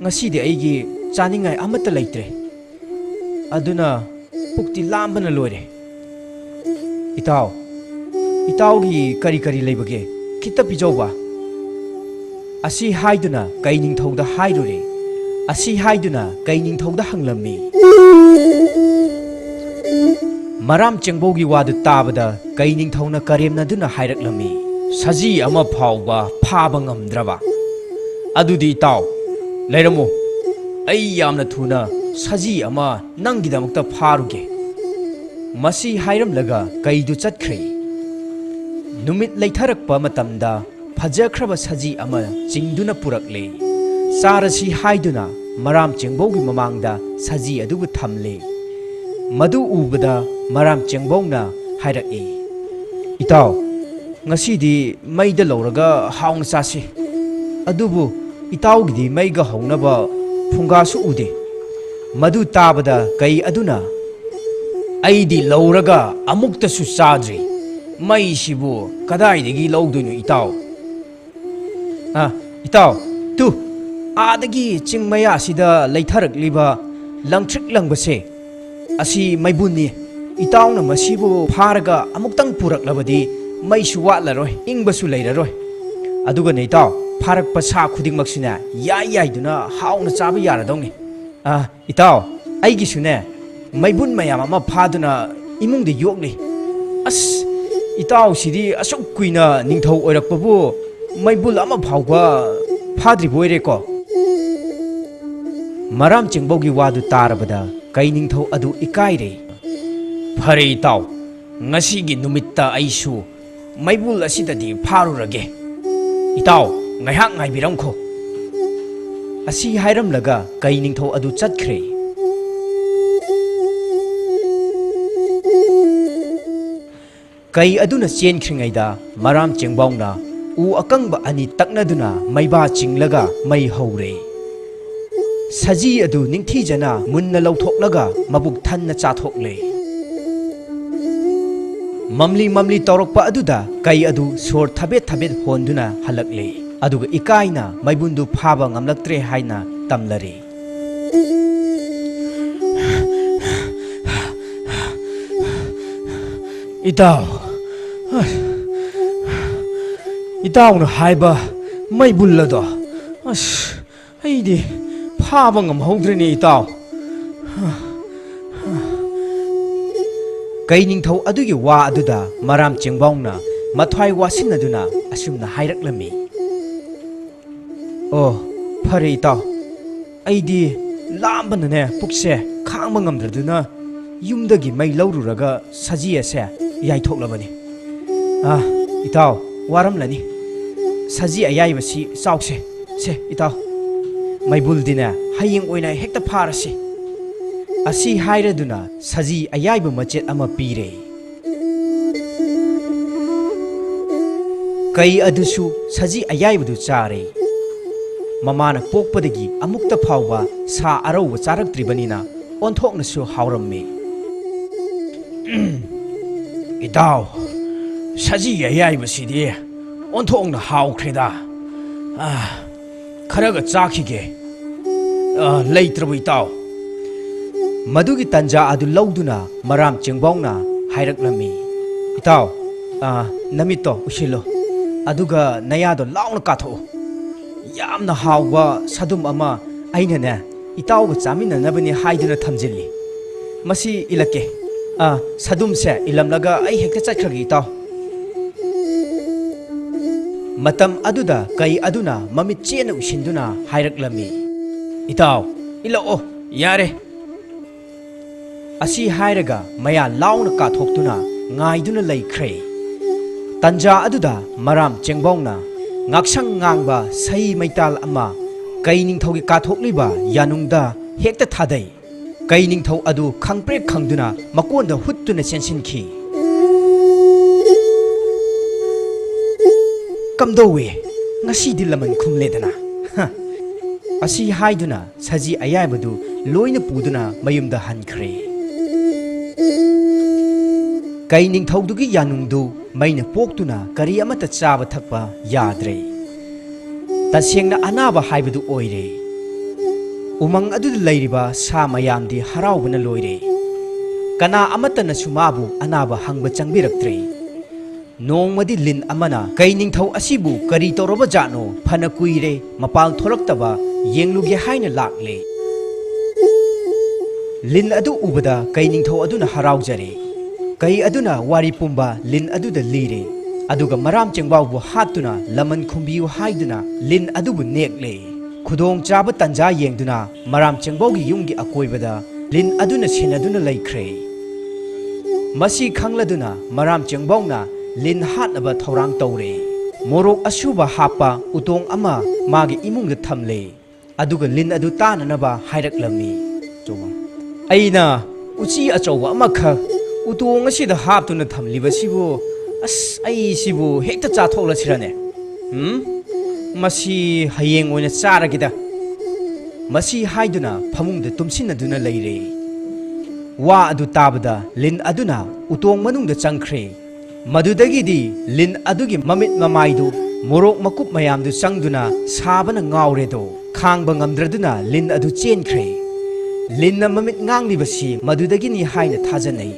ꯉꯁꯤꯗꯤ ꯑꯩꯒꯤ ꯆꯥꯅꯤꯡꯉꯥꯏ ꯑꯃꯠꯇ ꯂꯩꯇ꯭ꯔꯦ꯫ ꯑꯗꯨꯅ ꯄꯨꯛꯇꯤ ꯂꯥꯝꯕꯅ ꯂꯣꯏꯔꯦ꯫ ꯏꯇꯥꯎ, ꯏꯇꯥꯎꯒꯤ ꯀꯔꯤ ꯀꯔꯤ ꯂꯩꯕꯒꯦ? ꯈꯤꯠꯇ ꯄꯤꯖꯧꯕ꯫" ꯑꯁꯤ ꯍꯥꯏꯗꯨꯅ ꯀꯩ ꯅꯤꯡꯊꯧꯗ ꯍꯥꯏꯔꯨꯔꯦ꯫ ꯑꯁꯤ ꯍꯥꯏꯗꯨꯅ ꯀꯩ ꯅꯤꯡꯊꯧꯗ ꯍꯪꯂꯝꯃꯤ꯫ ꯃꯔꯥꯝ ꯆꯦꯡꯕꯧꯒꯤ ꯋꯥꯗꯨ ꯇꯥꯕꯗ ꯀꯩ ꯅꯤꯡꯊꯧꯅ ꯀꯔꯦꯝꯅꯗꯨꯅ ꯍꯥꯏꯔꯛꯂꯝꯃꯤ, "ꯁꯖꯤ ꯑꯃ ꯐꯥꯎꯕ ꯐꯥꯕ ꯉꯝꯗ꯭ꯔꯕ? ꯑꯗꯨꯗꯤ ꯏꯇꯥꯎ, ꯂꯩꯔꯝꯃꯨ, ꯑꯩ ꯌꯥꯝꯅ ꯊꯨꯅ ꯁꯖꯤ ꯑꯃ ꯅꯪꯒꯤꯗꯃꯛꯇ ꯐꯥꯔꯨꯒꯦ꯫" ꯃꯁꯤ ꯍꯥꯏꯔꯝꯂꯒ ꯀꯩꯗꯨ ꯆꯠꯈ꯭ꯔꯦ꯫ ꯅꯨꯃꯤꯠ ꯂꯩꯊꯔꯛꯄ ꯃꯇꯝꯗ ꯐꯖꯈ꯭ꯔꯕ ꯁꯖꯤ ꯑꯃ ꯆꯤꯡꯗꯨꯅ ꯄꯨꯔꯛꯂꯦ꯫ ꯆꯥꯔꯁꯤ ꯍꯥꯏꯗꯨꯅ ꯃꯔꯥꯝ ꯆꯦꯡꯕꯧꯒꯤ ꯃꯃꯥꯡꯗ ꯁꯖꯤ ꯑꯗꯨꯕꯨ ꯊꯝꯂꯦ꯫ ꯃꯗꯨ ꯎꯕꯗ ꯃꯔꯥꯝ ꯆꯦꯡꯕꯧꯅ ꯍꯥꯏꯔꯛꯏ, "ꯏꯇꯥꯎ, ꯉꯁꯤꯗꯤ ꯃꯩꯗ ꯂꯧꯔꯒ ꯍꯥꯎꯅ ꯆꯥꯁꯤ꯫ ꯑꯗꯨꯕꯨ ꯏꯇꯥꯎꯒꯤꯗꯤ ꯃꯩꯒ ꯍꯧꯅꯕ ꯐꯨꯡꯒꯥꯁꯨ ꯎꯗꯦ꯫" ꯃꯗꯨ ꯇꯥꯕꯗ ꯀꯩ ꯑꯗꯨꯅ, "ꯑꯩꯗꯤ ꯂꯧꯔꯒ ꯑꯃꯨꯛꯇꯁꯨ ꯆꯥꯗ꯭ꯔꯤ꯫ ꯃꯩꯁꯤꯕꯨ ꯀꯗꯥꯏꯗꯒꯤ ꯂꯧꯗꯣꯏꯅꯣ ꯏꯇꯥꯎ?" "ꯑ, ꯏꯇꯥꯎ, ꯇꯨ, ꯑꯥꯗꯒꯤ ꯆꯤꯡ ꯃꯌꯥꯁꯤꯗ ꯂꯩꯊꯔꯛꯂꯤꯕ ꯂꯪꯇ꯭ꯔꯤꯛ ꯂꯪꯕꯁꯦ, ꯑꯁꯤ ꯃꯩꯕꯨꯟꯅꯤ꯫ ꯏꯇꯥꯎꯅ ꯃꯁꯤꯕꯨ ꯐꯥꯔꯒ ꯑꯃꯨꯛꯇꯪ ꯄꯨꯔꯛꯂꯕꯗꯤ ꯃꯩꯁꯨ ꯋꯥꯠꯂꯔꯣꯏ, ꯏꯪꯕꯁꯨ ꯂꯩꯔꯔꯣꯏ꯫ ꯑꯗꯨꯒꯅꯦ ꯏꯇꯥꯎ, ꯐꯥꯔꯛꯄ ꯁꯥ ꯈꯨꯗꯤꯡꯃꯛꯁꯨꯅꯦ, ꯌꯥꯏ ꯌꯥꯏꯗꯨꯅ ꯍꯥꯎꯅ ꯆꯥꯕ ꯌꯥꯔꯗꯧꯅꯤ꯫ ꯑ, ꯏꯇꯥꯎ, ꯑꯩꯒꯤꯁꯨꯅꯦ, ꯃꯩꯕꯨꯟ ꯃꯌꯥꯝ ꯑꯃ ꯐꯥꯗꯨꯅ ꯏꯃꯨꯡꯗ ꯌꯣꯛꯂꯤ꯫ ꯑꯁ, ꯏꯇꯥꯎꯁꯤꯗꯤ ꯑꯁꯨꯛ ꯀꯨꯏꯅ ꯅꯤꯡꯊꯧ ꯑꯣꯏꯔꯛꯄꯕꯨ ꯃꯩꯕꯨꯜ ꯑꯃ ꯐꯥꯎꯕ ꯐꯥꯗ꯭ꯔꯤꯕ ꯑꯣꯏꯔꯦꯀꯣ꯫ ꯃꯔꯥꯝ ꯆꯦꯡꯕꯧꯒꯤ ꯋꯥꯗꯨ ꯇꯥꯔꯕꯗ ꯀꯩ ꯅꯤꯡꯊꯧ ꯑꯗꯨ ꯏꯀꯥꯏꯔꯦ꯫ "ꯐꯔꯦ ꯏꯇꯥꯎ, ꯉꯁꯤꯒꯤ ꯅꯨꯃꯤꯠꯇ ꯑꯩꯁꯨ ꯃꯩꯕꯨꯜ ꯑꯁꯤꯗꯗꯤ ꯐꯥꯔꯨꯔꯒꯦ꯫ ꯏꯇꯥꯎ, ꯉꯥꯏꯍꯥꯛ ꯉꯥꯏꯕꯤꯔꯝꯈꯣ꯫" ꯑꯁꯤ ꯍꯥꯏꯔꯝꯂꯒ ꯀꯩ ꯅꯤꯡꯊꯧ ꯑꯗꯨ ꯆꯠꯈ꯭ꯔꯦ꯫ ꯀꯩ ꯑꯗꯨꯅ ꯆꯦꯟꯈ꯭ꯔꯤꯉꯩꯗ ꯃꯔꯥꯝ ꯆꯦꯡꯕꯥꯎꯅ ꯎ ꯑꯀꯪꯕ ꯑꯅꯤ ꯇꯛꯅꯗꯨꯅ ꯃꯩꯕꯥ ꯆꯤꯡꯂꯒ ꯃꯩ ꯍꯧꯔꯦ꯫ ꯁꯖꯤ ꯑꯗꯨ ꯅꯤꯡꯊꯤꯖꯅ ꯃꯨꯟꯅ ꯂꯧꯊꯣꯛꯂꯒ ꯃꯕꯨꯛ ꯊꯟꯅ ꯆꯥꯊꯣꯛꯂꯦ꯫ ꯃꯝꯂꯤ ꯃꯝꯂꯤ ꯇꯧꯔꯛꯄ ꯑꯗꯨꯗ ꯀꯩ ꯑꯗꯨ ꯁꯣꯔ ꯊꯕꯦꯠ ꯊꯕꯦꯠ ꯍꯣꯟꯗꯨꯅ ꯍꯜꯂꯛꯂꯦ꯫ ꯑꯗꯨꯒ ꯏꯀꯥꯏꯅ ꯃꯩꯕꯨꯟꯗꯨ ꯐꯥꯕ ꯉꯝꯂꯛꯇ꯭ꯔꯦ ꯍꯥꯏꯅ ꯇꯝꯂꯔꯦ꯫ "ꯏꯇꯥꯎ, ꯏꯇꯥꯎꯅ ꯍꯥꯏꯕ ꯃꯩꯕꯨꯜ ꯑꯗꯣ, ꯑꯁ, ꯑꯩꯗꯤ ꯐꯥꯕ ꯉꯝꯍꯧꯗ꯭ꯔꯦꯅꯦ ꯏꯇꯥꯎ꯫" ꯀꯩ ꯅꯤꯡꯊꯧ ꯑꯗꯨꯒꯤ ꯋꯥ ꯑꯗꯨꯗ ꯃꯔꯥꯝ ꯆꯦꯡꯕꯥꯎꯅ ꯃꯊ꯭ꯋꯥꯏ ꯋꯥꯁꯤꯟꯅꯗꯨꯅ ꯑꯁꯨꯝꯅ ꯍꯥꯏꯔꯛꯂꯝꯃꯤ꯫ "ꯑꯣ, ꯐꯔꯦ ꯏꯇꯥꯎ, ꯑꯩꯗꯤ ꯂꯥꯝꯕꯅꯅꯦ ꯄꯨꯛꯁꯦ ꯈꯥꯡꯕ ꯉꯝꯗ꯭ꯔꯗꯨꯅ ꯌꯨꯝꯗꯒꯤ ꯃꯩ ꯂꯧꯔꯨꯔꯒ ꯁꯖꯤ ꯑꯁꯦ ꯌꯥꯏꯊꯣꯛꯂꯕꯅꯤ꯫ ꯑꯥ, ꯏꯇꯥꯎ, ꯋꯥꯔꯝꯂꯅꯤ꯫ ꯁꯖꯤ ꯑꯌꯥꯏꯕꯁꯤ ꯆꯥꯎꯁꯦ꯫ ꯁꯦ, ꯏꯇꯥꯎ, ꯃꯩꯕꯨꯜꯗꯤꯅꯦ ꯍꯌꯦꯡ ꯑꯣꯏꯅ ꯍꯦꯛꯇ ꯐꯥꯔꯁꯤ꯫" ꯑꯁꯤ ꯍꯥꯏꯔꯗꯨꯅ ꯁꯖꯤ ꯑꯌꯥꯏꯕ ꯃꯆꯦꯠ ꯑꯃ ꯄꯤꯔꯦ꯫ ꯀꯩ ꯑꯗꯨꯁꯨ ꯁꯖꯤ ꯑꯌꯥꯏꯕꯗꯨ ꯆꯥꯔꯦ꯫ ꯃꯃꯥꯅ ꯄꯣꯛꯄꯗꯒꯤ ꯑꯃꯨꯛꯇ ꯐꯥꯎꯕ ꯁꯥ ꯑꯔꯧꯕ ꯆꯥꯔꯛꯇ꯭ꯔꯤꯕꯅꯤꯅ ꯑꯣꯟꯊꯣꯛꯅꯁꯨ ꯍꯥꯎꯔꯝꯃꯤ꯫ "ꯏꯇꯥꯎ, ꯁꯖꯤ ꯑꯌꯥꯏꯕꯁꯤꯗꯤ ꯑꯣꯟꯊꯣꯛꯅ ꯍꯥꯎꯈ꯭ꯔꯦꯗ꯫ ꯑꯥ, ꯈꯔꯒ ꯆꯥꯈꯤꯒꯦ꯫ ꯑꯥ, ꯂꯩꯇ꯭ꯔꯕ ꯏꯇꯥꯎ?" ꯃꯗꯨꯒꯤ ꯇꯟꯖꯥ ꯑꯗꯨ ꯂꯧꯗꯨꯅ ꯃꯔꯥꯝ ꯆꯦꯡꯕꯥꯎꯅ ꯍꯥꯏꯔꯛꯂꯝꯃꯤ, "ꯏꯇꯥꯎ, ꯑꯥ, ꯅꯃꯤꯠꯇꯣ ꯎꯏꯁꯤꯜꯂꯨ, ꯑꯗꯨꯒ ꯅꯌꯥꯗꯣ ꯂꯥꯎꯅ ꯀꯥꯊꯣꯛꯎ꯫ ꯌꯥꯝꯅ ꯍꯥꯎꯕ ꯁꯥꯗꯨꯝ ꯑꯃ ꯑꯩꯅꯅꯦ ꯏꯇꯥꯎꯒ ꯆꯥꯃꯤꯟꯅꯅꯕꯅꯤ ꯍꯥꯏꯗꯨꯅ ꯊꯝꯖꯤꯜꯂꯤ꯫ ꯃꯁꯤ ꯏꯜꯂꯛꯀꯦ꯫" ꯑ, ꯁꯗꯨꯝꯁꯦ ꯏꯜꯂꯝꯂꯒ ꯑꯩ ꯍꯦꯛꯇ ꯆꯠꯈ꯭ꯔꯒꯦ, ꯏꯇꯥꯎ꯫ ꯃꯇꯝ ꯑꯗꯨꯗ ꯀꯩ ꯑꯗꯨꯅ ꯃꯃꯤꯠ ꯆꯦꯠꯅ ꯎꯏꯁꯤꯟꯗꯨꯅ ꯍꯥꯏꯔꯛꯂꯝꯃꯤ, "ꯏꯇꯥꯎ, ꯏꯜꯂꯛꯑꯣ, ꯌꯥꯔꯦ"꯫ ꯑꯁꯤ ꯍꯥꯏꯔꯒ ꯃꯌꯥ ꯂꯥꯎꯅ ꯀꯥꯊꯣꯛꯇꯨꯅ ꯉꯥꯏꯗꯨꯅ ꯂꯩꯈ꯭ꯔꯦ꯫ ꯇꯟꯖꯥ ꯑꯗꯨꯗ ꯃꯔꯥꯝ ꯆꯦꯡꯕꯥꯎꯅ ꯉꯥꯛꯁꯪ ꯉꯥꯡꯕ ꯁꯍꯤ ꯃꯩꯇꯥꯜ ꯑꯃ ꯀꯩ ꯅꯤꯡꯊꯧꯒꯤ ꯀꯥꯊꯣꯛꯂꯤꯕ ꯌꯥꯅꯨꯡꯗ ꯍꯦꯛꯇ ꯊꯥꯗꯩ꯫ ꯀꯩ ꯅꯤꯡꯊꯧ ꯑꯗꯨ ꯈꯪꯄ꯭ꯔꯦꯛ ꯈꯪꯗꯨꯅ ꯃꯀꯣꯟꯗ ꯍꯨꯠꯇꯨꯅ ꯆꯦꯟꯁꯤꯟꯈꯤ꯫ "ꯀꯝꯗꯧꯋꯦ? ꯉꯁꯤꯗꯤ ꯂꯃꯟ ꯈꯨꯝꯂꯦꯗꯅ꯫ ꯍ!" ꯑꯁꯤ ꯍꯥꯏꯗꯨꯅ ꯁꯖꯤ ꯑꯌꯥꯏꯕꯗꯨ ꯂꯣꯏꯅ ꯄꯨꯗꯨꯅ ꯃꯌꯨꯝꯗ ꯍꯟꯈ꯭ꯔꯦ꯫ ꯀꯩ ꯅꯤꯡꯊꯧꯗꯨꯒꯤ ꯌꯥꯅꯨꯡꯗꯨ ꯃꯩꯅ ꯄꯣꯛꯇꯨꯅ ꯀꯔꯤ ꯑꯃꯠꯇ ꯆꯥꯕ ꯊꯛꯄ ꯌꯥꯗ꯭ꯔꯦ꯫ ꯇꯁꯦꯡꯅ ꯑꯅꯥꯕ ꯍꯥꯏꯕꯗꯨ ꯑꯣꯏꯔꯦ꯫ ꯎꯃꯪ ꯑꯗꯨꯗ ꯂꯩꯔꯤꯕ ꯁꯥ ꯃꯌꯥꯝꯗꯤ ꯍꯔꯥꯎꯕꯅ ꯂꯣꯏꯔꯦ꯫ ꯀꯅꯥ ꯑꯃꯠꯇꯅꯁꯨ ꯃꯥꯕꯨ ꯑꯅꯥꯕ ꯍꯪꯕ ꯆꯪꯕꯤꯔꯛꯇ꯭ꯔꯦ꯫ ꯅꯣꯡꯃꯗꯤ ꯂꯤꯟ ꯑꯃꯅ ꯀꯩ ꯅꯤꯡꯊꯧ ꯑꯁꯤꯕꯨ ꯀꯔꯤ ꯇꯧꯔꯕ ꯖꯥꯠꯅꯣ, ꯐꯅ ꯀꯨꯏꯔꯦ ꯃꯄꯥꯜ ꯊꯣꯔꯛꯇꯕ, ꯌꯦꯡꯂꯨꯒꯦ ꯍꯥꯏꯅ ꯂꯥꯛꯂꯦ꯫ ꯂꯤꯟ ꯑꯗꯨ ꯎꯕꯗ ꯀꯩ ꯅꯤꯡꯊꯧ ꯑꯗꯨꯅ ꯍꯔꯥꯎꯖꯔꯦ꯫ ꯀꯩ ꯑꯗꯨꯅ ꯋꯥꯔꯤ ꯄꯨꯝꯕ ꯂꯤꯟ ꯑꯗꯨꯗ ꯂꯤꯔꯦ꯫ ꯑꯗꯨꯒ ꯃꯔꯥꯝ ꯆꯦꯡꯕꯥꯎꯕꯨ ꯍꯥꯠꯇꯨꯅ ꯂꯃꯟ ꯈꯨꯝꯕꯤꯌꯨ ꯍꯥꯏꯗꯨꯅ ꯂꯤꯟ ꯑꯗꯨꯕꯨ ꯅꯦꯛꯂꯦ꯫ ꯈꯨꯗꯣꯡ ꯆꯥꯕ ꯇꯟꯖꯥ ꯌꯦꯡꯗꯨꯅ ꯃꯔꯥꯝ ꯆꯦꯡꯕꯥꯎꯒꯤ ꯌꯨꯝꯒꯤ ꯑꯀꯣꯏꯕꯗ ꯂꯤꯟ ꯑꯗꯨꯅ ꯁꯦꯟꯅꯗꯨꯅ ꯂꯩꯈ꯭ꯔꯦ꯫ ꯃꯁꯤ ꯈꯪꯂꯗꯨꯅ ꯃꯔꯥꯝ ꯆꯦꯡꯕꯥꯎꯅ ꯂꯤꯟ ꯍꯥꯠꯅꯕ ꯊꯧꯔꯥꯡ ꯇꯧꯔꯦ꯫ ꯃꯣꯔꯣꯛ ꯑꯁꯨꯕ ꯍꯥꯞꯄ ꯎꯇꯣꯡ ꯑꯃ ꯃꯥꯒꯤ ꯏꯃꯨꯡꯗ ꯊꯝꯂꯦ꯫ ꯑꯗꯨꯒ ꯂꯤꯟ ꯑꯗꯨ ꯇꯥꯅꯅꯕ ꯍꯥꯏꯔꯛꯂꯝꯃꯤ꯫ "ꯑꯩꯅ ꯎꯆꯤ ꯑꯆꯧꯕ ꯑꯃꯈꯛ ꯎꯇꯣꯡ ꯑꯁꯤꯗ ꯍꯥꯞꯇꯨꯅ ꯊꯝꯂꯤꯕꯁꯤꯕꯨ, ꯑꯁ, ꯑꯩ ꯁꯤꯕꯨ ꯍꯦꯛꯇ ꯆꯥꯊꯣꯛꯂꯁꯤꯔꯅꯦ? ꯎꯝ? ꯃꯁꯤ ꯍꯌꯦꯡ ꯑꯣꯏꯅ ꯆꯥꯔꯒꯦꯗ"꯫ ꯃꯁꯤ ꯍꯥꯏꯗꯨꯅ ꯐꯃꯨꯡꯗ ꯇꯨꯝꯁꯤꯟꯅꯗꯨꯅ ꯂꯩꯔꯦ꯫ ꯋꯥ ꯑꯗꯨ ꯇꯥꯕꯗ ꯂꯤꯟ ꯑꯗꯨꯅ ꯎꯇꯣꯡ ꯃꯅꯨꯡꯗ ꯆꯪꯈ꯭ꯔꯦ꯫ ꯃꯗꯨꯗꯒꯤꯗꯤ ꯂꯤꯟ ꯑꯗꯨꯒꯤ ꯃꯃꯤꯠ ꯃꯃꯥꯏꯗꯨ ꯃꯣꯔꯣꯛ ꯃꯀꯨꯞ ꯃꯌꯥꯝꯗꯨ ꯆꯪꯗꯨꯅ ꯁꯥꯕꯅ ꯉꯥꯎꯔꯦꯗꯣ꯫ ꯈꯥꯡꯕ ꯉꯝꯗ꯭ꯔꯗꯨꯅ ꯂꯤꯟ ꯑꯗꯨ ꯆꯦꯟꯈ꯭ꯔꯦ꯫ ꯂꯤꯟꯅ ꯃꯃꯤꯠ ꯉꯥꯡꯂꯤꯕꯁꯤ ꯃꯗꯨꯗꯒꯤꯅꯤ ꯍꯥꯏꯅ ꯊꯥꯖꯅꯩ꯫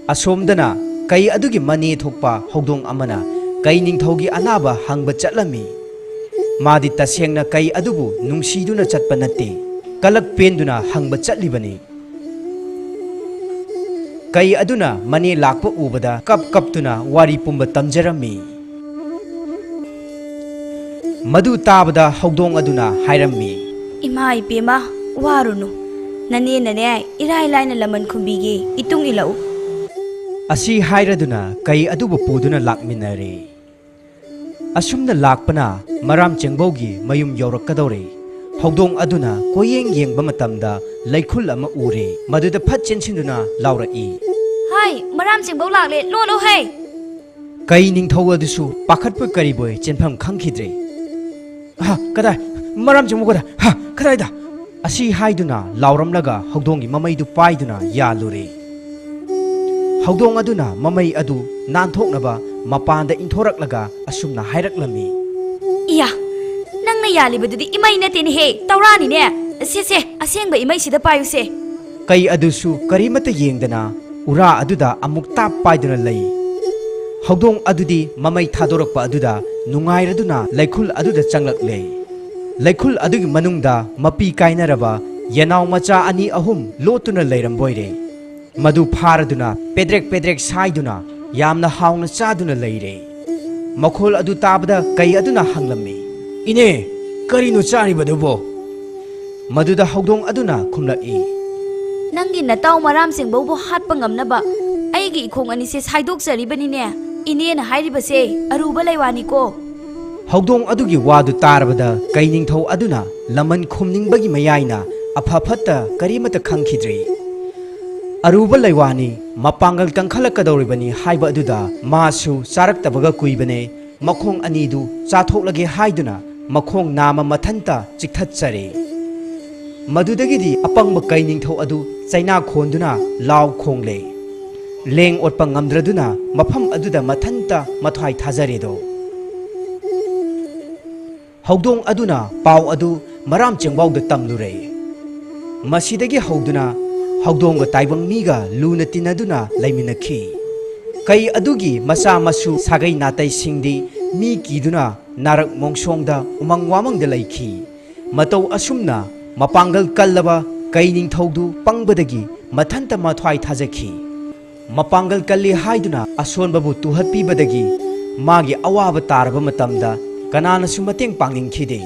ꯑꯁꯣꯝꯗꯅ ꯀꯩ ꯑꯗꯨꯒꯤ ꯃꯅꯦ ꯊꯣꯛꯄ ꯍꯧꯗꯣꯡ ꯑꯃꯅ ꯀꯩ ꯅꯤꯡꯊꯧꯒꯤ ꯑꯅꯥꯕ ꯍꯪꯕ ꯆꯠꯂꯝꯃꯤ꯫ ꯃꯥꯗꯤ ꯇꯁꯦꯡꯅ ꯀꯩ ꯑꯗꯨꯕꯨ ꯅꯨꯡꯁꯤꯗꯨꯅ ꯆꯠꯄ ꯅꯠꯇꯦ, ꯀꯂꯛ ꯄꯦꯟꯗꯨꯅ ꯍꯪꯕ ꯆꯠꯂꯤꯕꯅꯤ꯫ ꯀꯩ ꯑꯗꯨꯅ ꯃꯅꯦ ꯂꯥꯛꯄ ꯎꯕꯗ ꯀꯞ ꯀꯞꯇꯨꯅ ꯋꯥꯔꯤ ꯄꯨꯝꯕ ꯇꯝꯖꯔꯝꯃꯤ꯫ ꯃꯗꯨ ꯇꯥꯕꯗ ꯍꯧꯗꯣꯡ ꯑꯗꯨꯅ ꯍꯥꯏꯔꯝꯃꯤ, "ꯏꯃꯥ ꯏꯄꯦꯝꯃ, ꯋꯥꯔꯨꯅꯨ꯫ ꯅꯅꯦꯅꯅꯦ, ꯏꯔꯥꯏ ꯂꯥꯏꯅ ꯂꯃꯟ ꯈꯨꯝꯕꯤꯒꯦ, ꯏꯇꯨꯡ ꯏꯜꯂꯛꯎ"꯫ ꯑꯁꯤ ꯍꯥꯏꯔꯗꯨꯅ ꯀꯩ ꯑꯗꯨꯕꯨ ꯄꯨꯗꯨꯅ ꯂꯥꯛꯃꯤꯟꯅꯔꯦ꯫ ꯑꯁꯨꯝꯅ ꯂꯥꯛꯄꯅ ꯃꯔꯥꯝ ꯆꯦꯡꯕꯧꯒꯤ ꯃꯌꯨꯝ ꯌꯧꯔꯛꯀꯗꯧꯔꯦ꯫ ꯍꯧꯗꯣꯡ ꯑꯗꯨꯅ ꯀꯣꯏꯌꯦꯡ ꯌꯦꯡꯕ ꯃꯇꯝꯗ ꯂꯩꯈꯨꯜ ꯑꯃ ꯎꯔꯦ꯫ ꯃꯗꯨꯗ ꯐꯠ ꯆꯦꯟꯁꯤꯟꯗꯨꯅ ꯂꯥꯎꯔꯛꯏ, "ꯍꯥꯏ, ꯃꯔꯥꯝ ꯆꯦꯡꯕꯧ ꯂꯥꯛꯂꯦ, ꯂꯣꯠꯂꯣ ꯍꯦ!" ꯀꯩ ꯅꯤꯡꯊꯧ ꯑꯗꯨꯁꯨ ꯄꯥꯈꯠꯄꯣꯏ ꯀꯔꯤꯕꯣꯏ ꯆꯦꯟꯐꯝ ꯈꯪꯈꯤꯗ꯭ꯔꯦ꯫ "ꯍꯥ, ꯀꯗꯥꯏ? ꯃꯔꯥꯝ ꯆꯦꯡꯕꯧ ꯀꯗꯥꯏ? ꯍꯥ, ꯀꯗꯥꯏꯗ?" ꯑꯁꯤ ꯍꯥꯏꯗꯨꯅ ꯂꯥꯎꯔꯝꯂꯒ ꯍꯧꯗꯣꯡꯒꯤ ꯃꯃꯩꯗꯨ ꯄꯥꯏꯗꯨꯅ ꯌꯥꯜꯂꯨꯔꯦ꯫ ꯍꯧꯗꯣꯡ ꯑꯗꯨꯅ ꯃꯃꯩ ꯑꯗꯨ ꯅꯥꯟꯊꯣꯛꯅꯕ ꯃꯄꯥꯟꯗ ꯏꯟꯊꯣꯔꯛꯂꯒ ꯑꯁꯨꯝꯅ ꯍꯥꯏꯔꯛꯂꯝꯃꯤ, "ꯏꯌꯥ, ꯅꯪꯅ ꯌꯥꯜꯂꯤꯕꯗꯨꯗꯤ ꯏꯃꯩ ꯅꯠꯇꯦꯅꯦꯍꯦ, ꯇꯧꯔꯥꯅꯤꯅꯦ꯫ ꯁꯦ, ꯁꯦ, ꯑꯁꯦꯡꯕ ꯏꯃꯩꯁꯤꯗ ꯄꯥꯏꯌꯨꯁꯦ"꯫ ꯀꯩ ꯑꯗꯨꯁꯨ ꯀꯔꯤꯃꯠꯇ ꯌꯦꯡꯗꯅ ꯎꯔꯥ ꯑꯗꯨꯗ ꯑꯃꯨꯛ ꯇꯥꯞ ꯄꯥꯏꯗꯨꯅ ꯂꯩ꯫ ꯍꯧꯗꯣꯡ ꯑꯗꯨꯗꯤ ꯃꯃꯩ ꯊꯥꯗꯣꯔꯛꯄ ꯑꯗꯨꯗ ꯅꯨꯡꯉꯥꯏꯔꯗꯨꯅ ꯂꯩꯈꯨꯜ ꯑꯗꯨꯗ ꯆꯪꯂꯛꯂꯦ꯫ ꯂꯩꯈꯨꯜ ꯑꯗꯨꯒꯤ ꯃꯅꯨꯡꯗ ꯃꯄꯤ ꯀꯥꯏꯅꯔꯕ ꯌꯦꯅꯥꯎ ꯃꯆꯥ ꯑꯅꯤ ꯑꯍꯨꯝ ꯂꯣꯠꯇꯨꯅ ꯂꯩꯔꯝꯕꯣꯏꯔꯦ꯫ ꯃꯗꯨ ꯐꯥꯔꯗꯨꯅ ꯄꯦꯗ꯭ꯔꯦꯛ ꯄꯦꯗ꯭ꯔꯦꯛ ꯁꯥꯏꯗꯨꯅ ꯌꯥꯝꯅ ꯍꯥꯎꯅ ꯆꯥꯗꯨꯅ ꯂꯩꯔꯦ꯫ ꯃꯈꯣꯜ ꯑꯗꯨ ꯇꯥꯕꯗ ꯀꯩ ꯑꯗꯨꯅ ꯍꯪꯂꯝꯃꯤ, "ꯏꯅꯦ, ꯀꯔꯤꯅꯣ ꯆꯥꯔꯤꯕꯗꯨꯕꯣ?" ꯃꯗꯨꯗ ꯍꯧꯗꯣꯡ ꯑꯗꯨꯅ ꯈꯨꯝꯂꯛꯏ, "ꯅꯪꯒꯤ ꯅꯇꯥꯎ ꯃꯔꯥꯝ ꯆꯦꯡꯕꯧꯕꯨ ꯍꯥꯠꯄ ꯉꯝꯅꯕ ꯑꯩꯒꯤ ꯏꯈꯣꯡ ꯑꯅꯤꯁꯦ ꯁꯥꯏꯗꯣꯛꯆꯔꯤꯕꯅꯤꯅꯦ꯫ ꯏꯅꯦꯅ ꯍꯥꯏꯔꯤꯕꯁꯦ ꯑꯔꯨꯕ ꯂꯩꯋꯥꯅꯤꯀꯣ"꯫ ꯍꯧꯗꯣꯡ ꯑꯗꯨꯒꯤ ꯋꯥꯗꯨ ꯇꯥꯔꯕꯗ ꯀꯩ ꯅꯤꯡꯊꯧ ꯑꯗꯨꯅ ꯂꯃꯟ ꯈꯨꯝꯅꯤꯡꯕꯒꯤ ꯃꯌꯥꯏꯅ ꯑꯐ ꯐꯠꯇ ꯀꯔꯤꯃꯠꯇ ꯈꯪꯈꯤꯗ꯭ꯔꯦ꯫ ꯑꯔꯨꯕ ꯂꯩꯋꯥꯅꯤ, ꯃꯄꯥꯡꯒꯜ ꯀꯟꯈꯠꯂꯛꯀꯗꯧꯔꯤꯕꯅꯤ ꯍꯥꯏꯕ ꯑꯗꯨꯗ ꯃꯥꯁꯨ ꯆꯥꯔꯛꯇꯕꯒ ꯀꯨꯏꯕꯅꯦ꯫ ꯃꯈꯣꯡ ꯑꯅꯤꯗꯨ ꯆꯥꯊꯣꯛꯂꯒꯦ ꯍꯥꯏꯗꯨꯅ ꯃꯈꯣꯡ ꯅꯥꯝꯃ ꯃꯊꯟꯇ ꯆꯤꯛꯊꯠꯆꯔꯦ꯫ ꯃꯗꯨꯗꯒꯤꯗꯤ ꯑꯄꯪꯕ ꯀꯩ ꯅꯤꯡꯊꯧ ꯑꯗꯨ ꯆꯩꯅꯥ ꯈꯣꯟꯗꯨꯅ ꯂꯥꯎ ꯈꯣꯡꯂꯦ꯫ ꯂꯦꯡ ꯑꯣꯠꯄ ꯉꯝꯗ꯭ꯔꯗꯨꯅ ꯃꯐꯝ ꯑꯗꯨꯗ ꯃꯊꯟꯇ ꯃꯊ꯭ꯋꯥꯏ ꯊꯥꯖꯔꯦꯗꯣ꯫ ꯍꯧꯗꯣꯡ ꯑꯗꯨꯅ ꯄꯥꯎ ꯑꯗꯨ ꯃꯔꯥꯝ ꯆꯦꯡꯕꯥꯎꯗ ꯇꯝꯂꯨꯔꯦ꯫ ꯃꯁꯤꯗꯒꯤ ꯍꯧꯗꯨꯅ ꯍꯧꯗꯣꯡꯒ ꯇꯥꯏꯕꯪ ꯃꯤꯒ ꯂꯨꯅ ꯇꯤꯟꯅꯗꯨꯅ ꯂꯩꯃꯤꯟꯅꯈꯤ꯫ ꯀꯩ ꯑꯗꯨꯒꯤ ꯃꯆꯥ ꯃꯁꯨ ꯁꯥꯒꯩ ꯅꯥꯇꯩꯁꯤꯡꯗꯤ ꯃꯤ ꯀꯤꯗꯨꯅ ꯅꯥꯔꯛ ꯃꯣꯡꯁꯣꯡꯗ ꯎꯃꯪ ꯋꯥꯃꯪꯗ ꯂꯩꯈꯤ꯫ ꯃꯇꯧ ꯑꯁꯨꯝꯅ ꯃꯄꯥꯡꯒꯜ ꯀꯜꯂꯕ ꯀꯩ ꯅꯤꯡꯊꯧꯗꯨ ꯄꯪꯕꯗꯒꯤ ꯃꯊꯟꯇ ꯃꯊ꯭ꯋꯥꯏ ꯊꯥꯖꯈꯤ꯫ ꯃꯄꯥꯡꯒꯜ ꯀꯜꯂꯤ ꯍꯥꯏꯗꯨꯅ ꯑꯁꯣꯟꯕꯕꯨ ꯇꯨꯍꯠꯄꯤꯕꯗꯒꯤ ꯃꯥꯒꯤ ꯑꯋꯥꯕ ꯇꯥꯔꯕ ꯃꯇꯝꯗ ꯀꯅꯥꯅꯁꯨ ꯃꯇꯦꯡ ꯄꯥꯡꯅꯤꯡꯈꯤꯗꯦ꯫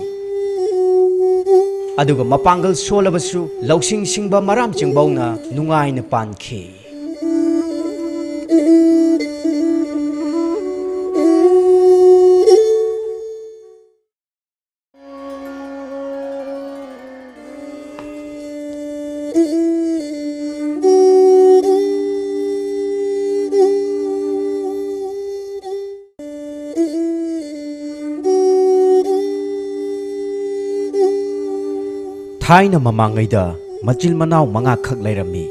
ꯑꯗꯨꯒ ꯃꯄꯥꯡꯒꯜ ꯁꯣꯜꯂꯕꯁꯨ ꯂꯧꯁꯤꯡ ꯁꯤꯡꯕ ꯃꯔꯥꯝ ꯆꯤꯡꯕꯧꯅ ꯅꯨꯡꯉꯥꯏꯅ ꯄꯥꯟꯈꯤ꯫ ꯊꯥꯏꯅ ꯃꯃꯥꯡꯉꯩꯗ ꯃꯆꯤꯟ ꯃꯅꯥꯎ ꯃꯉꯥꯈꯛ ꯂꯩꯔꯝꯃꯤ꯫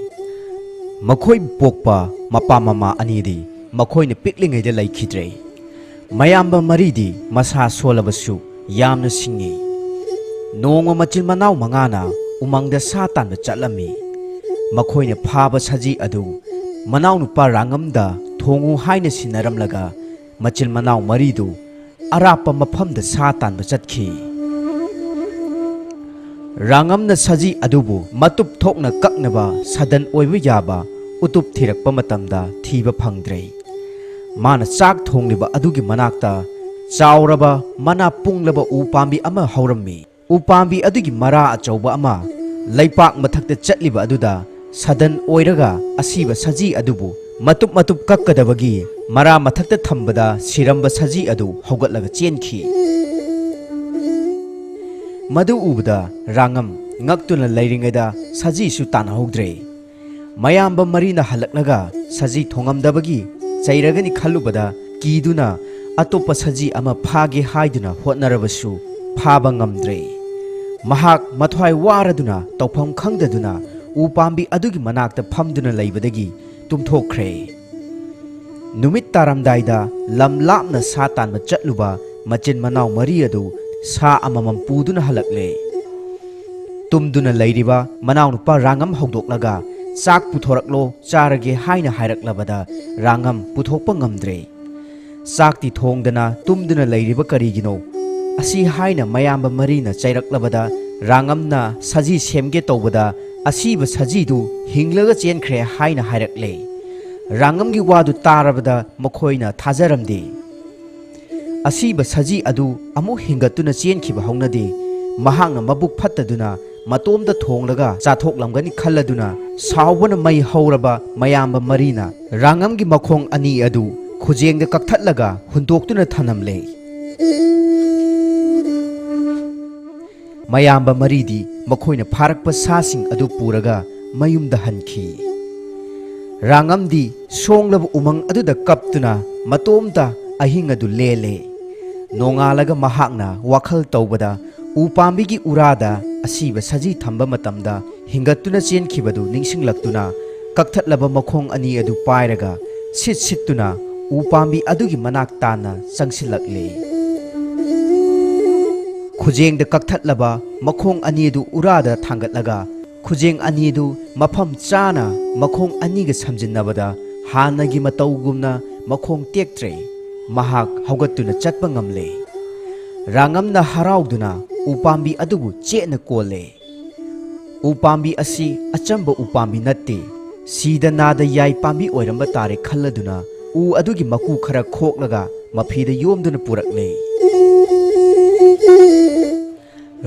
ꯃꯈꯣꯏꯕꯨ ꯄꯣꯛꯄ ꯃꯄꯥ ꯃꯃꯥ ꯑꯅꯤꯗꯤ ꯃꯈꯣꯏꯅ ꯄꯤꯛꯂꯤꯉꯩꯗ ꯂꯩꯈꯤꯗ꯭ꯔꯦ꯫ ꯃꯌꯥꯝꯕ ꯃꯔꯤꯗꯤ ꯃꯁꯥ ꯁꯣꯜꯂꯕꯁꯨ ꯌꯥꯝꯅ ꯁꯤꯡꯉꯤ꯫ ꯅꯣꯡꯃ ꯃꯆꯤꯟ ꯃꯅꯥꯎ ꯃꯉꯥꯅ ꯎꯃꯪꯗ ꯁꯥ ꯇꯥꯟꯕ ꯆꯠꯂꯝꯃꯤ꯫ ꯃꯈꯣꯏꯅ ꯐꯥꯕ ꯁꯖꯤ ꯑꯗꯨ ꯃꯅꯥꯎꯅꯨꯄꯥ ꯔꯥꯉꯝꯗ ꯊꯣꯡꯉꯨ ꯍꯥꯏꯅ ꯁꯤꯟꯅꯔꯝꯂꯒ ꯃꯆꯤꯟ ꯃꯅꯥꯎ ꯃꯔꯤꯗꯨ ꯑꯔꯥꯞꯄ ꯃꯐꯝꯗ ꯁꯥ ꯇꯥꯟꯕ ꯆꯠꯈꯤ꯫ ꯔꯥꯉꯝꯅ ꯁꯖꯤ ꯑꯗꯨꯕꯨ ꯃꯇꯨꯞ ꯊꯣꯛꯅ ꯀꯛꯅꯕ ꯁꯥꯗꯟ ꯑꯣꯏꯕ ꯌꯥꯕ ꯎꯇꯨꯞ ꯊꯤꯔꯛꯄ ꯃꯇꯝꯗ ꯊꯤꯕ ꯐꯪꯗ꯭ꯔꯦ꯫ ꯃꯥꯅ ꯆꯥꯛ ꯊꯣꯡꯂꯤꯕ ꯑꯗꯨꯒꯤ ꯃꯅꯥꯛꯇ ꯆꯥꯎꯔꯕ ꯃꯅꯥ ꯄꯨꯡꯂꯕ ꯎ ꯄꯥꯝꯕꯤ ꯑꯃ ꯍꯧꯔꯝꯃꯤ꯫ ꯎ ꯄꯥꯝꯕꯤ ꯑꯗꯨꯒꯤ ꯃꯔꯥ ꯑꯆꯧꯕ ꯑꯃ ꯂꯩꯄꯥꯛ ꯃꯊꯛꯇ ꯆꯠꯂꯤꯕ ꯑꯗꯨꯗ ꯁꯥꯗꯟ ꯑꯣꯏꯔꯒ ꯑꯁꯤꯕ ꯁꯖꯤ ꯑꯗꯨꯕꯨ ꯃꯇꯨꯞ ꯃꯇꯨꯞ ꯀꯛꯀꯗꯕꯒꯤ ꯃꯔꯥ ꯃꯊꯛꯇ ꯊꯝꯕꯗ ꯁꯤꯔꯝꯕ ꯁꯖꯤ ꯑꯗꯨ ꯍꯧꯒꯠꯂꯒ ꯆꯦꯟꯈꯤ꯫ ꯃꯗꯨ ꯎꯕꯗ ꯔꯥꯉꯝ ꯉꯛꯇꯨꯅ ꯂꯩꯔꯤꯉꯩꯗ ꯁꯖꯤꯁꯨ ꯇꯥꯟꯅꯍꯧꯗ꯭ꯔꯦ꯫ ꯃꯌꯥꯝꯕ ꯃꯔꯤꯅ ꯍꯜꯂꯛꯂꯒ ꯁꯖꯤ ꯊꯣꯡꯉꯝꯗꯕꯒꯤ ꯆꯩꯔꯒꯅꯤ ꯈꯜꯂꯨꯕꯗ ꯀꯤꯗꯨꯅ ꯑꯇꯣꯞꯄ ꯁꯖꯤ ꯑꯃ ꯐꯥꯒꯦ ꯍꯥꯏꯗꯨꯅ ꯍꯣꯠꯅꯔꯕꯁꯨ ꯐꯥꯕ ꯉꯝꯗ꯭ꯔꯦ꯫ ꯃꯍꯥꯛ ꯃꯊ꯭ꯋꯥꯏ ꯋꯥꯔꯗꯨꯅ ꯇꯧꯐꯝ ꯈꯪꯗꯗꯨꯅ ꯎ ꯄꯥꯝꯕꯤ ꯑꯗꯨꯒꯤ ꯃꯅꯥꯛꯇ ꯐꯝꯗꯨꯅ ꯂꯩꯕꯗꯒꯤ ꯇꯨꯝꯊꯣꯛꯈ꯭ꯔꯦ꯫ ꯅꯨꯃꯤꯠ ꯇꯥꯔꯝꯗꯥꯏꯗ ꯂꯝ ꯂꯥꯞꯅ ꯁꯥ ꯇꯥꯟꯕ ꯆꯠꯂꯨꯕ ꯃꯆꯤꯟ ꯃꯅꯥꯎ ꯃꯔꯤ ꯑꯗꯨ ꯁꯥ ꯑꯃꯃꯝ ꯄꯨꯗꯨꯅ ꯍꯜꯂꯛꯂꯦ꯫ ꯇꯨꯝꯗꯨꯅ ꯂꯩꯔꯤꯕ ꯃꯅꯥꯎꯅꯨꯄꯥ ꯔꯥꯉꯝ ꯍꯧꯗꯣꯛꯂꯒ "ꯆꯥꯛ ꯄꯨꯊꯣꯔꯛꯂꯣ, ꯆꯥꯔꯒꯦ" ꯍꯥꯏꯅ ꯍꯥꯏꯔꯛꯂꯕꯗ ꯔꯥꯉꯝ ꯄꯨꯊꯣꯛꯄ ꯉꯝꯗ꯭ꯔꯦ꯫ ꯆꯥꯛꯇꯤ ꯊꯣꯡꯗꯅ ꯇꯨꯝꯗꯨꯅ ꯂꯩꯔꯤꯕ ꯀꯔꯤꯒꯤꯅꯣ? ꯑꯁꯤ ꯍꯥꯏꯅ ꯃꯌꯥꯝꯕ ꯃꯔꯤꯅ ꯆꯩꯔꯛꯂꯕꯗ ꯔꯥꯉꯝꯅ ꯁꯖꯤ ꯁꯦꯝꯒꯦ ꯇꯧꯕꯗ ꯑꯁꯤꯕ ꯁꯖꯤꯗꯨ ꯍꯤꯡꯂꯒ ꯆꯦꯟꯈ꯭ꯔꯦ ꯍꯥꯏꯅ ꯍꯥꯏꯔꯛꯂꯦ꯫ ꯔꯥꯉꯝꯒꯤ ꯋꯥꯗꯨ ꯇꯥꯔꯕꯗ ꯃꯈꯣꯏꯅ ꯊꯥꯖꯔꯝꯗꯦ꯫ ꯑꯁꯤꯕ ꯁꯖꯤ ꯑꯗꯨ ꯑꯃꯨꯛ ꯍꯤꯡꯒꯠꯇꯨꯅ ꯆꯦꯟꯈꯤꯕ ꯍꯧꯅꯗꯦ꯫ ꯃꯍꯥꯛꯅ ꯃꯕꯨꯛ ꯐꯠꯇꯗꯨꯅ ꯃꯇꯣꯝꯇ ꯊꯣꯡꯂꯒ ꯆꯥꯊꯣꯛꯂꯝꯒꯅꯤ ꯈꯜꯂꯗꯨꯅ ꯁꯥꯎꯕꯅ ꯃꯩ ꯍꯧꯔꯕ ꯃꯌꯥꯝꯕ ꯃꯔꯤꯅ ꯔꯥꯉꯝꯒꯤ ꯃꯈꯣꯡ ꯑꯅꯤ ꯑꯗꯨ ꯈꯨꯖꯦꯡꯗ ꯀꯛꯊꯠꯂꯒ ꯍꯨꯟꯗꯣꯛꯇꯨꯅ ꯊꯅꯝꯂꯦ꯫ ꯃꯌꯥꯝꯕ ꯃꯔꯤꯗꯤ ꯃꯈꯣꯏꯅ ꯐꯥꯔꯛꯄ ꯁꯥꯁꯤꯡ ꯑꯗꯨ ꯄꯨꯔꯒ ꯃꯌꯨꯝꯗ ꯍꯟꯈꯤ꯫ ꯔꯥꯉꯝꯗꯤ ꯁꯣꯡꯂꯕ ꯎꯃꯪ ꯑꯗꯨꯗ ꯀꯞꯇꯨꯅ ꯃꯇꯣꯝꯇ ꯑꯍꯤꯡ ꯑꯗꯨ ꯂꯦꯜꯂꯦ꯫ ꯅꯣꯡꯉꯥꯜꯂꯒ ꯃꯍꯥꯛꯅ ꯋꯥꯈꯜ ꯇꯧꯕꯗ ꯎ ꯄꯥꯝꯕꯤꯒꯤ ꯎꯔꯥꯗ ꯑꯁꯤꯕ ꯁꯖꯤ ꯊꯝꯕ ꯃꯇꯝꯗ ꯍꯤꯡꯒꯠꯇꯨꯅ ꯆꯦꯟꯈꯤꯕꯗꯨ ꯅꯤꯡꯁꯤꯡꯂꯛꯇꯨꯅ ꯀꯛꯊꯠꯂꯕ ꯃꯈꯣꯡ ꯑꯅꯤ ꯑꯗꯨ ꯄꯥꯏꯔꯒ ꯁꯤꯠ ꯁꯤꯠꯇꯨꯅ ꯎ ꯄꯥꯝꯕꯤ ꯑꯗꯨꯒꯤ ꯃꯅꯥꯛ ꯇꯥꯟꯅ ꯆꯪꯁꯤꯜꯂꯛꯂꯦ꯫ ꯈꯨꯖꯦꯡꯗ ꯀꯛꯊꯠꯂꯕ ꯃꯈꯣꯡ ꯑꯅꯤꯗꯨ ꯎꯔꯥꯗ ꯊꯥꯡꯒꯠꯂꯒ ꯈꯨꯖꯦꯡ ꯑꯅꯤꯗꯨ ꯃꯐꯝ ꯆꯥꯅ ꯃꯈꯣꯡ ꯑꯅꯤꯒ ꯁꯝꯖꯤꯟꯅꯕꯗ ꯍꯥꯟꯅꯒꯤ ꯃꯇꯧꯒꯨꯝꯅ ꯃꯈꯣꯡ ꯇꯦꯛꯇ꯭ꯔꯦ꯫ ꯃꯍꯥꯛ ꯍꯧꯒꯠꯇꯨꯅ ꯆꯠꯄ ꯉꯝꯂꯦ꯫ ꯔꯥꯉꯝꯅ ꯍꯔꯥꯎꯗꯨꯅ ꯎꯄꯥꯝꯕꯤ ꯑꯗꯨꯕꯨ ꯆꯦꯠꯅ ꯀꯣꯜꯂꯦ꯫ ꯎꯄꯥꯝꯕꯤ ꯑꯁꯤ ꯑꯆꯝꯕ ꯎꯄꯥꯝꯕꯤ ꯅꯠꯇꯦ, ꯁꯤꯗ ꯅꯥꯗ ꯌꯥꯏ ꯄꯥꯝꯕꯤ ꯑꯣꯏꯔꯝꯕ ꯇꯥꯔꯦ ꯈꯜꯂꯗꯨꯅ ꯎ ꯑꯗꯨꯒꯤ ꯃꯀꯨ ꯈꯔ ꯈꯣꯛꯂꯒ ꯃꯐꯤꯗ ꯌꯣꯝꯗꯨꯅ ꯄꯨꯔꯛꯂꯦ꯫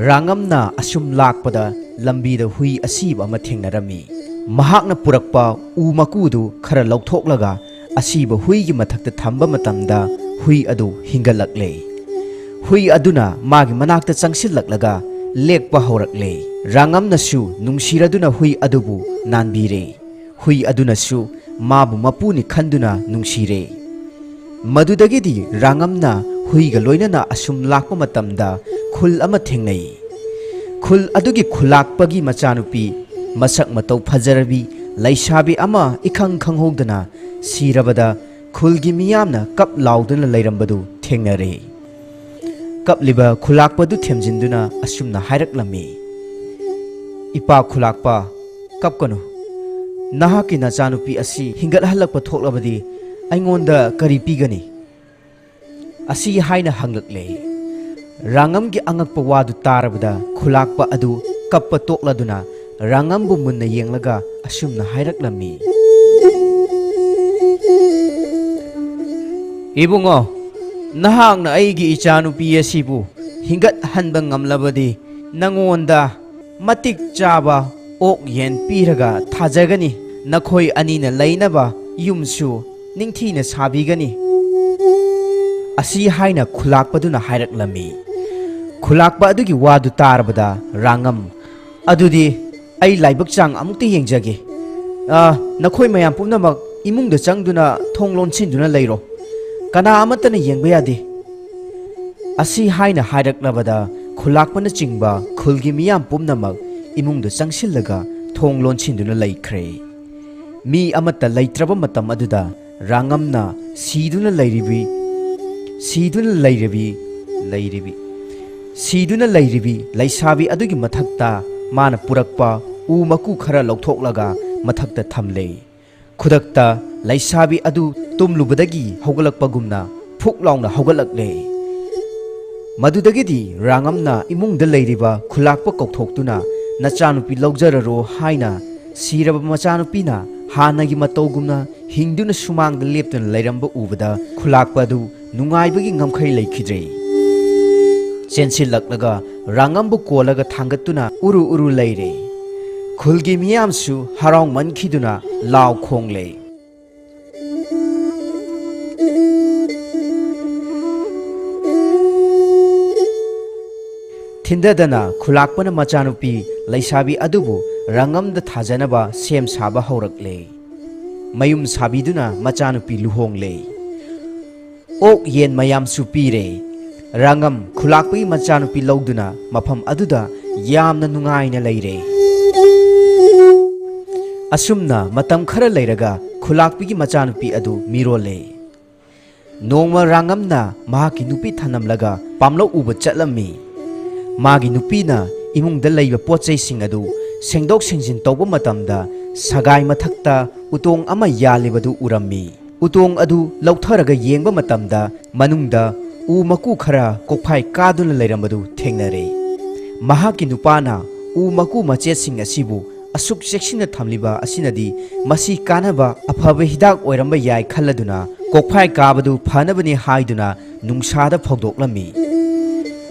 ꯔꯥꯉꯝꯅ ꯑꯁꯨꯝ ꯂꯥꯛꯄꯗ ꯂꯝꯕꯤꯗ ꯍꯨꯏ ꯑꯁꯤꯕ ꯑꯃ ꯊꯦꯡꯅꯔꯝꯃꯤ꯫ ꯃꯍꯥꯛꯅ ꯄꯨꯔꯛꯄ ꯎ ꯃꯀꯨꯗꯨ ꯈꯔ ꯂꯧꯊꯣꯛꯂꯒ ꯑꯁꯤꯕ ꯍꯨꯏꯒꯤ ꯃꯊꯛꯇ ꯊꯝꯕ ꯃꯇꯝꯗ ꯍꯨꯏ ꯑꯗꯨ ꯍꯤꯡꯒꯠꯂꯛꯂꯦ꯫ ꯍꯨꯏ ꯑꯗꯨꯅ ꯃꯥꯒꯤ ꯃꯅꯥꯛꯇ ꯆꯪꯁꯤꯜꯂꯛꯂꯒ ꯂꯦꯛꯄ ꯍꯧꯔꯛꯂꯦ꯫ ꯔꯥꯉꯝꯅꯁꯨ ꯅꯨꯡꯁꯤꯔꯗꯨꯅ ꯍꯨꯏ ꯑꯗꯨꯕꯨ ꯅꯥꯟꯕꯤꯔꯦ꯫ ꯍꯨꯏ ꯑꯗꯨꯅꯁꯨ ꯃꯥꯕꯨ ꯃꯄꯨꯅꯤ ꯈꯟꯗꯨꯅ ꯅꯨꯡꯁꯤꯔꯦ꯫ ꯃꯗꯨꯗꯒꯤꯗꯤ ꯔꯥꯉꯝꯅ ꯍꯨꯏꯒ ꯂꯣꯏꯅꯅ ꯑꯁꯨꯝ ꯂꯥꯛꯄ ꯃꯇꯝꯗ ꯈꯨꯜ ꯑꯃ ꯊꯦꯡꯅꯩ꯫ ꯈꯨꯜ ꯑꯗꯨꯒꯤ ꯈꯨꯂꯥꯛꯄꯒꯤ ꯃꯆꯥꯅꯨꯄꯤ, ꯃꯁꯛ ꯃꯇꯧ ꯐꯖꯔꯕꯤ ꯂꯩꯁꯥꯕꯤ ꯑꯃ ꯏꯈꯪ ꯈꯪꯍꯧꯗꯅ ꯁꯤꯔꯕꯗ ꯈꯨꯜꯒꯤ ꯃꯤꯌꯥꯝꯅ ꯀꯞ ꯂꯥꯎꯗꯨꯅ ꯂꯩꯔꯝꯕꯗꯨ ꯊꯦꯡꯅꯔꯦ꯫ ꯀꯞꯂꯤꯕ ꯈꯨꯂꯥꯛꯄꯗꯨ ꯊꯦꯝꯖꯤꯟꯗꯨꯅ ꯑꯁꯨꯝꯅ ꯍꯥꯏꯔꯛꯂꯝꯃꯤ, "ꯏꯄꯥ ꯈꯨꯂꯥꯛꯄ, ꯀꯞꯀꯅꯨ꯫ ꯅꯍꯥꯛꯀꯤ ꯅꯆꯥꯅꯨꯄꯤ ꯑꯁꯤ ꯍꯤꯡꯒꯠꯍꯜꯂꯛꯄ ꯊꯣꯛꯂꯕꯗꯤ ꯑꯩꯉꯣꯟꯗ ꯀꯔꯤ ꯄꯤꯒꯅꯤ?" ꯑꯁꯤ ꯍꯥꯏꯅ ꯍꯪꯂꯛꯂꯦ꯫ ꯔꯥꯉꯝꯒꯤ ꯑꯉꯛꯄ ꯋꯥꯗꯨ ꯇꯥꯔꯕꯗ ꯈꯨꯂꯥꯛꯄ ꯑꯗꯨ ꯀꯞꯄ ꯇꯣꯛꯂꯗꯨꯅ ꯔꯥꯉꯝꯕꯨ ꯃꯨꯟꯅ ꯌꯦꯡꯂꯒ ꯑꯁꯨꯝꯅ ꯍꯥꯏꯔꯛꯂꯝꯃꯤ, "ꯏꯕꯨꯡꯉꯣ, ꯅꯍꯥꯛꯅ ꯑꯩꯒꯤ ꯏꯆꯥꯅꯨꯄꯤ ꯑꯁꯤꯕꯨ ꯍꯤꯡꯒꯠꯍꯟꯕ ꯉꯝꯂꯕꯗꯤ ꯅꯉꯣꯟꯗ ꯃꯇꯤꯛ ꯆꯥꯕ ꯑꯣꯛ ꯌꯦꯟ ꯄꯤꯔꯒ ꯊꯥꯖꯒꯅꯤ꯫ ꯅꯈꯣꯏ ꯑꯅꯤꯅ ꯂꯩꯅꯕ ꯌꯨꯝꯁꯨ ꯅꯤꯡꯊꯤꯅ ꯁꯥꯕꯤꯒꯅꯤ" ꯑꯁꯤ ꯍꯥꯏꯅ ꯈꯨꯂꯥꯛꯄꯗꯨꯅ ꯍꯥꯏꯔꯛꯂꯝꯃꯤ꯫ ꯈꯨꯂꯥꯛꯄ ꯑꯗꯨꯒꯤ ꯋꯥꯗꯨ ꯇꯥꯔꯕꯗ ꯔꯥꯉꯝ, "ꯑꯗꯨꯗꯤ ꯑꯩ ꯂꯥꯏꯕꯛ ꯆꯥꯡ ꯑꯃꯨꯛꯇ ꯌꯦꯡꯖꯒꯦ꯫ ꯑ, ꯅꯈꯣꯏ ꯃꯌꯥꯝ ꯄꯨꯝꯅꯃꯛ ꯏꯃꯨꯡꯗ ꯆꯪꯗꯨꯅ ꯊꯣꯡ ꯂꯣꯟꯁꯤꯟꯗꯨꯅ ꯂꯩꯔꯣ꯫ ꯀꯅꯥ ꯑꯃꯠꯇꯅ ꯌꯦꯡꯕ ꯌꯥꯗꯦ" ꯑꯁꯤ ꯍꯥꯏꯅ ꯍꯥꯏꯔꯛꯂꯕꯗ ꯈꯨꯂꯥꯛꯄꯅꯆꯤꯡꯕ ꯈꯨꯜꯒꯤ ꯃꯤꯌꯥꯝ ꯄꯨꯝꯅꯃꯛ ꯏꯃꯨꯡꯗ ꯆꯪꯁꯤꯜꯂꯒ ꯊꯣꯡ ꯂꯣꯟꯁꯤꯟꯗꯨꯅ ꯂꯩꯈ꯭ꯔꯦ꯫ ꯃꯤ ꯑꯃꯠꯇ ꯂꯩꯇ꯭ꯔꯕ ꯃꯇꯝ ꯑꯗꯨꯗ ꯔꯥꯉꯝꯅ ꯁꯤꯗꯨꯅ ꯂꯩꯔꯤꯕꯤ, ꯁꯤꯗꯨꯅ ꯂꯩꯔꯤꯕꯤ, ꯂꯩꯔꯤꯕꯤ, ꯁꯤꯗꯨꯅ ꯂꯩꯔꯤꯕꯤ ꯂꯩꯁꯥꯕꯤ ꯑꯗꯨꯒꯤ ꯃꯊꯛꯇ ꯃꯥꯅ ꯄꯨꯔꯛꯄ ꯎ ꯃꯀꯨ ꯈꯔ ꯂꯧꯊꯣꯛꯂꯒ ꯃꯊꯛꯇ ꯊꯝꯂꯦ꯫ ꯈꯨꯗꯛꯇ ꯂꯩꯁꯥꯕꯤ ꯑꯗꯨ ꯇꯨꯝꯂꯨꯕꯗꯒꯤ ꯍꯧꯒꯠꯂꯛꯄꯒꯨꯝꯅ ꯐꯨꯛ ꯂꯥꯎꯅ ꯍꯧꯒꯠꯂꯛꯂꯦ꯫ ꯃꯗꯨꯗꯒꯤꯗꯤ ꯔꯥꯉꯝꯅ ꯏꯃꯨꯡꯗ ꯂꯩꯔꯤꯕ ꯈꯨꯂꯥꯛꯄ ꯀꯧꯊꯣꯛꯇꯨꯅ, "ꯅꯆꯥꯅꯨꯄꯤ ꯂꯧꯖꯔꯔꯣ" ꯍꯥꯏꯅ ꯁꯤꯔꯕ ꯃꯆꯥꯅꯨꯄꯤꯅ ꯍꯥꯟꯅꯒꯤ ꯃꯇꯧꯒꯨꯝꯅ ꯍꯤꯡꯗꯨꯅ ꯁꯨꯃꯥꯡꯗ ꯂꯦꯞꯇꯨꯅ ꯂꯩꯔꯝꯕ ꯎꯕꯗ ꯈꯨꯂꯥꯛꯄ ꯑꯗꯨ ꯅꯨꯡꯉꯥꯏꯕꯒꯤ ꯉꯝꯈꯩ ꯂꯩꯈꯤꯗ꯭ꯔꯦ꯫ ꯆꯦꯟꯁꯤꯜꯂꯛꯂꯒ ꯔꯥꯉꯝꯕꯨ ꯀꯣꯜꯂꯒ ꯊꯥꯡꯒꯠꯇꯨꯅ ꯎꯔꯨ ꯎꯔꯨ ꯂꯩꯔꯦ꯫ ꯈꯨꯜꯒꯤ ꯃꯤꯌꯥꯝꯁꯨ ꯍꯔꯥꯎꯃꯟꯈꯤꯗꯨꯅ ꯂꯥꯎ ꯈꯣꯡꯂꯦ꯫ ꯊꯤꯟꯗꯗꯅ ꯈꯨꯂꯥꯛꯄꯅ ꯃꯆꯥꯅꯨꯄꯤ ꯂꯩꯁꯥꯕꯤ ꯑꯗꯨꯕꯨ ꯔꯥꯉꯝꯗ ꯊꯥꯖꯅꯕ ꯁꯦꯝ ꯁꯥꯕ ꯍꯧꯔꯛꯂꯦ꯫ ꯃꯌꯨꯝ ꯁꯥꯕꯤꯗꯨꯅ ꯃꯆꯥꯅꯨꯄꯤ ꯂꯨꯍꯣꯡꯂꯦ꯫ ꯑꯣꯛ ꯌꯦꯟ ꯃꯌꯥꯝꯁꯨ ꯄꯤꯔꯦ꯫ ꯔꯥꯉꯝ ꯈꯨꯂꯥꯛꯄꯒꯤ ꯃꯆꯥꯅꯨꯄꯤ ꯂꯧꯗꯨꯅ ꯃꯐꯝ ꯑꯗꯨꯗ ꯌꯥꯝꯅ ꯅꯨꯡꯉꯥꯏꯅ ꯂꯩꯔꯦ꯫ ꯑꯁꯨꯝꯅ ꯃꯇꯝ ꯈꯔ ꯂꯩꯔꯒ ꯈꯨꯂꯥꯛꯄꯤꯒꯤ ꯃꯆꯥꯅꯨꯄꯤ ꯑꯗꯨ ꯃꯤꯔꯣꯜꯂꯦ꯫ ꯅꯣꯡꯃ ꯔꯥꯉꯝꯅ ꯃꯍꯥꯛꯀꯤ ꯅꯨꯄꯤ ꯊꯅꯝꯂꯒ ꯄꯥꯝꯂꯧ ꯎꯕ ꯆꯠꯂꯝꯃꯤ꯫ ꯃꯥꯒꯤ ꯅꯨꯄꯤꯅ ꯏꯃꯨꯡꯗ ꯂꯩꯕ ꯄꯣꯠ ꯆꯩꯁꯤꯡ ꯑꯗꯨ ꯁꯦꯡꯗꯣꯛ ꯁꯦꯡꯖꯤꯟ ꯇꯧꯕ ꯃꯇꯝꯗ ꯁꯒꯥꯏ ꯃꯊꯛꯇ ꯎꯇꯣꯡ ꯑꯃ ꯌꯥꯜꯂꯤꯕꯗꯨ ꯎꯔꯝꯃꯤ꯫ ꯎꯇꯣꯡ ꯑꯗꯨ ꯂꯧꯊꯔꯒ ꯌꯦꯡꯕ ꯃꯇꯝꯗ ꯃꯅꯨꯡꯗ ꯎ ꯃꯀꯨ ꯈꯔ ꯀꯣꯛꯐꯥꯏ ꯀꯥꯗꯨꯅ ꯂꯩꯔꯝꯕꯗꯨ ꯊꯦꯡꯅꯔꯦ꯫ ꯃꯍꯥꯛꯀꯤ ꯅꯨꯄꯥꯅ ꯎ ꯃꯀꯨ ꯃꯆꯦꯠꯁꯤꯡ ꯑꯁꯤꯕꯨ ꯑꯁꯨꯛ ꯆꯦꯛꯁꯤꯟꯅ ꯊꯝꯂꯤꯕ ꯑꯁꯤꯅꯗꯤ ꯃꯁꯤ ꯀꯥꯟꯅꯕ ꯑꯐꯕ ꯍꯤꯗꯥꯛ ꯑꯣꯏꯔꯝꯕ ꯌꯥꯏ ꯈꯜꯂꯗꯨꯅ ꯀꯣꯛꯐꯥꯏ ꯀꯥꯕꯗꯨ ꯐꯅꯕꯅꯤ ꯍꯥꯏꯗꯨꯅ ꯅꯨꯡꯁꯥꯗ ꯐꯧꯗꯣꯛꯂꯝꯃꯤ꯫